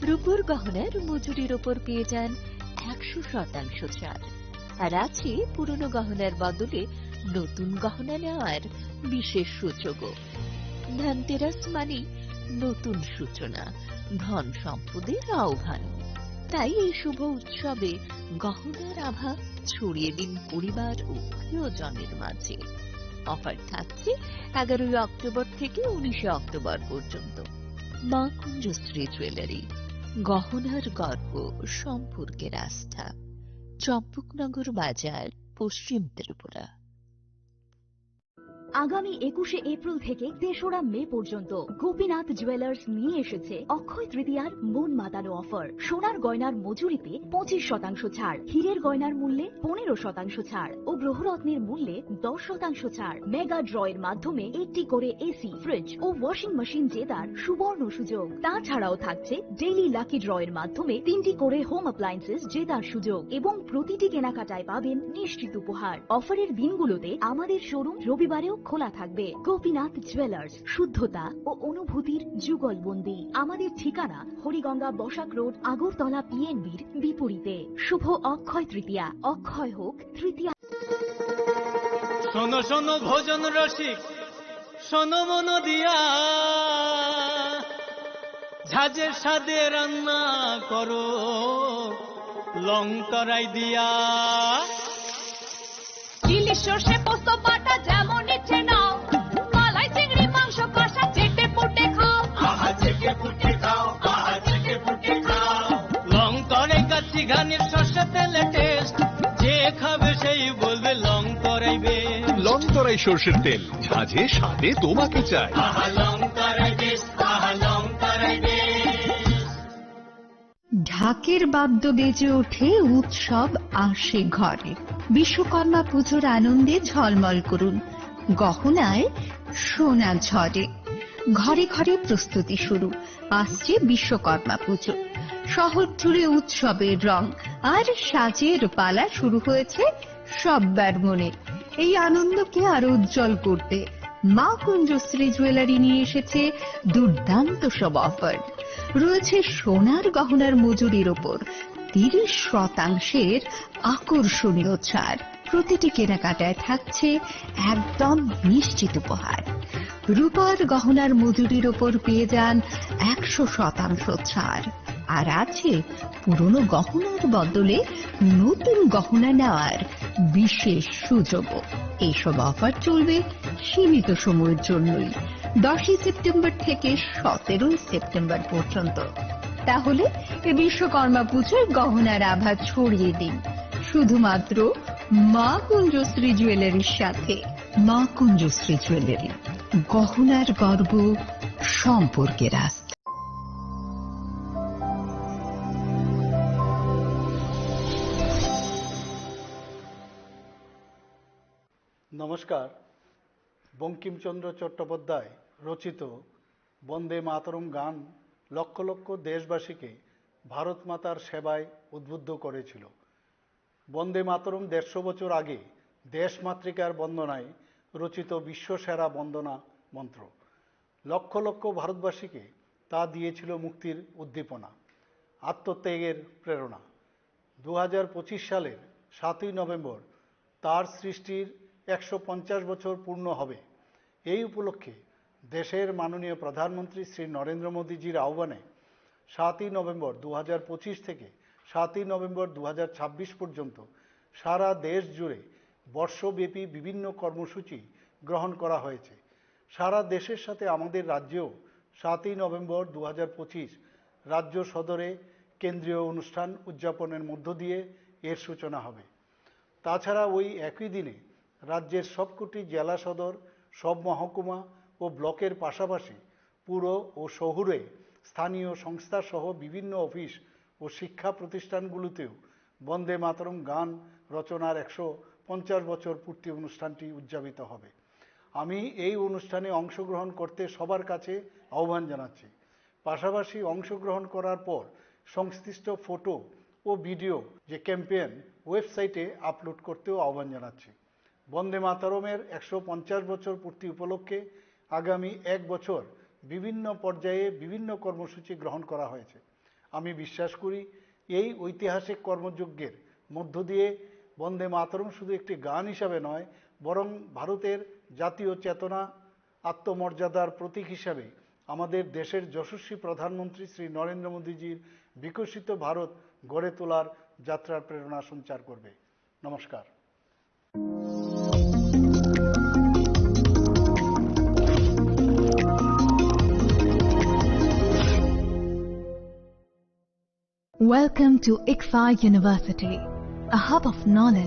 রূপোর গহনার মজুরির ওপর পেয়ে যান একশো শতাংশ ছাড়। আর আছে পুরনো গহনার বদলে নতুন গহনা নেওয়ার বিশেষ সুযোগও। ধনতেরাস মানেই নতুন সূচনা, ধন সম্পদের আহ্বান। তাই এই শুভ উৎসবে গহনার আভা ছড়িয়ে দিন পরিবার ও প্রিয়জনের মাঝে। অফার থাকছে এগারোই অক্টোবর থেকে উনিশে অক্টোবর পর্যন্ত। মা কুঞ্জশ্রী জুয়েলারি, গহনার গর্ব, সম্পর্কের আস্থা। চম্পকনগর বাজার, পশ্চিম ত্রিপুরা। আগামী একুশে এপ্রিল থেকে তেসরা মে পর্যন্ত গোপীনাথ জুয়েলার্স নিয়ে এসেছে অক্ষয় তৃতীয়ার মন মাতানো অফার। সোনার গয়নার মজুরিতে পঁচিশ শতাংশ ছাড়, হীরের গয়নার মূল্যে পনেরো শতাংশ ছাড় ও গ্রহরত্নের মূল্যে দশ শতাংশ ছাড়। মেগা ড্রয়ের মাধ্যমে একটি করে এসি, ফ্রিজ ও ওয়াশিং মেশিন জেতার সুবর্ণ সুযোগ। তাছাড়াও থাকছে ডেইলি লাকি ড্রয়ের মাধ্যমে তিনটি করে হোম অ্যাপ্লায়েন্সেস জেতার সুযোগ এবং প্রতিটি কেনাকাটায় পাবেন নিশ্চিত উপহার। অফারের দিনগুলোতে আমাদের শোরুম রবিবারেও খোলা থাকবে। গোপীনাথ জুয়েলার্স, শুদ্ধতা ও অনুভূতির যুগলবন্দি। আমাদের ঠিকানা হরিগঙ্গা বসাক রোড, আগরতলা পিএনবির বিপরীতে। শুভ অক্ষয় তৃতীয়া, অক্ষয় হোক তৃতীয়া। শোনো শোনো ভোজন রসিক, শোনো মন দিয়া, ঝাঁঝের স্বাদে রান্না করো লং তরাই দিয়া। ইলিশ সর্ষে পোস্ত বাটা যেমন ইচ্ছে নাও, মালাই চিংড়ি মাংস কষা চেটে পুটে খাও। আহা চেটে পুটে খাও, আহা চেটে পুটে খাও। লং তরাই কাচ্চি ঘানির সর্ষে তেলে টেস্ট, যে খাবে সেই বলবে লং তরাই বেশ। লং তরাই সর্ষের তেল, ঝাঁঝে স্বাদে তোমাকে চাই। আহা লং তরাই বেশ, আহা লং তরাই বেশ। ঢাকের বাদ্য বেজে ওঠে, উৎসব আসে ঘরে। বিশ্বকর্মা পুজোর আনন্দে ঝলমল করুন, গহনায় সোনা ঝরে। ঘরে ঘরে প্রস্তুতি শুরু, আসছে বিশ্বকর্মা পুজো। শহর জুড়ে উৎসবের রং আর সাজের পালা শুরু হয়েছে সব্বার মনে। এই আনন্দকে আরো উজ্জ্বল করতে মা কুঞ্জশ্রী জুয়েলারি নিয়ে এসেছে দুর্দান্ত সব অফার। রয়েছে সোনার গহনার মজুরির ওপর তিরিশ শতাংশের আকর্ষণীয় ছাড়। প্রতিটি কেনাকাটায় থাকছে একদম নিশ্চিত উপহার। রূপার গহনার মজুরির ওপর পেয়ে যান একশো শতাংশ ছাড়। আর আছে পুরনো গহনার বদলে নতুন গহনা নেওয়ার বিশেষ সুযোগও। এইসব অফার চলবে সীমিত সময়ের জন্যই, দশই সেপ্টেম্বর থেকে সতেরোই সেপ্টেম্বর পর্যন্ত। তাহলে এ বিশ্বকর্মা পুজোয় গহনার আভা ছড়িয়ে দিন শুধুমাত্র মা কুঞ্জশ্রী জুয়েলারির সাথে। মা কুঞ্জশ্রী জুয়েলারি, গহনার গর্ব, সম্পর্কের আস্থা। নমস্কার। বঙ্কিমচন্দ্র চট্টোপাধ্যায় রচিত বন্দে মাতরম গান লক্ষ লক্ষ দেশবাসীকে ভারত মাতার সেবায় উদ্বুদ্ধ করেছিল। বন্দে মাতরম দেড়শো বছর আগে দেশমাতৃকার বন্দনায় রচিত বিশ্বসেরা বন্দনা মন্ত্র। লক্ষ লক্ষ ভারতবাসীকে তা দিয়েছিল মুক্তির উদ্দীপনা, আত্মত্যাগের প্রেরণা। দু হাজার পঁচিশ সালের সাতই নভেম্বর তার সৃষ্টির একশো পঞ্চাশ বছর পূর্ণ হবে। এই উপলক্ষে দেশের মাননীয় প্রধানমন্ত্রী শ্রী নরেন্দ্র মোদীজির আহ্বানে সাতই নভেম্বর দু হাজার পঁচিশ থেকে সাতই নভেম্বর দু হাজার ছাব্বিশ পর্যন্ত সারা দেশ জুড়ে বর্ষব্যাপী বিভিন্ন কর্মসূচি গ্রহণ করা হয়েছে। সারা দেশের সাথে আমাদের রাজ্যেও সাতই নভেম্বর দু হাজার পঁচিশ রাজ্য সদরে কেন্দ্রীয় অনুষ্ঠান উদযাপনের মধ্য দিয়ে এর সূচনা হবে। তাছাড়া ওই একই দিনে রাজ্যের সবকটি জেলা সদর, সব মহকুমা ও ব্লকের পাশাপাশি পুর ও শহুরে স্থানীয় সংস্থাসহ বিভিন্ন অফিস ও শিক্ষা প্রতিষ্ঠানগুলোতেও বন্দে মাতরম গান রচনার একশো পঞ্চাশ বছর পূর্তি অনুষ্ঠানটি উদযাপিত হবে। আমি এই অনুষ্ঠানে অংশগ্রহণ করতে সবার কাছে আহ্বান জানাচ্ছি। পাশাপাশি অংশগ্রহণ করার পর সংশ্লিষ্ট ফটো ও ভিডিও যে ক্যাম্পেইন ওয়েবসাইটে আপলোড করতেও আহ্বান জানাচ্ছি। বন্দে মাতরমের একশো পঞ্চাশ বছর পূর্তি উপলক্ষে আগামী এক বছর বিভিন্ন পর্যায়ে বিভিন্ন কর্মসূচি গ্রহণ করা হয়েছে। আমি বিশ্বাস করি, এই ঐতিহাসিক কর্মযজ্ঞের মধ্য দিয়ে বন্দে মাতরম শুধু একটি গান হিসাবে নয়, বরং ভারতের জাতীয় চেতনা, আত্মমর্যাদার প্রতীক হিসাবে আমাদের দেশের যশস্বী প্রধানমন্ত্রী শ্রী নরেন্দ্র মোদীজির বিকশিত ভারত গড়ে তোলার যাত্রার প্রেরণা সঞ্চার করবে। নমস্কার। Welcome to ICFAI University, a hub of knowledge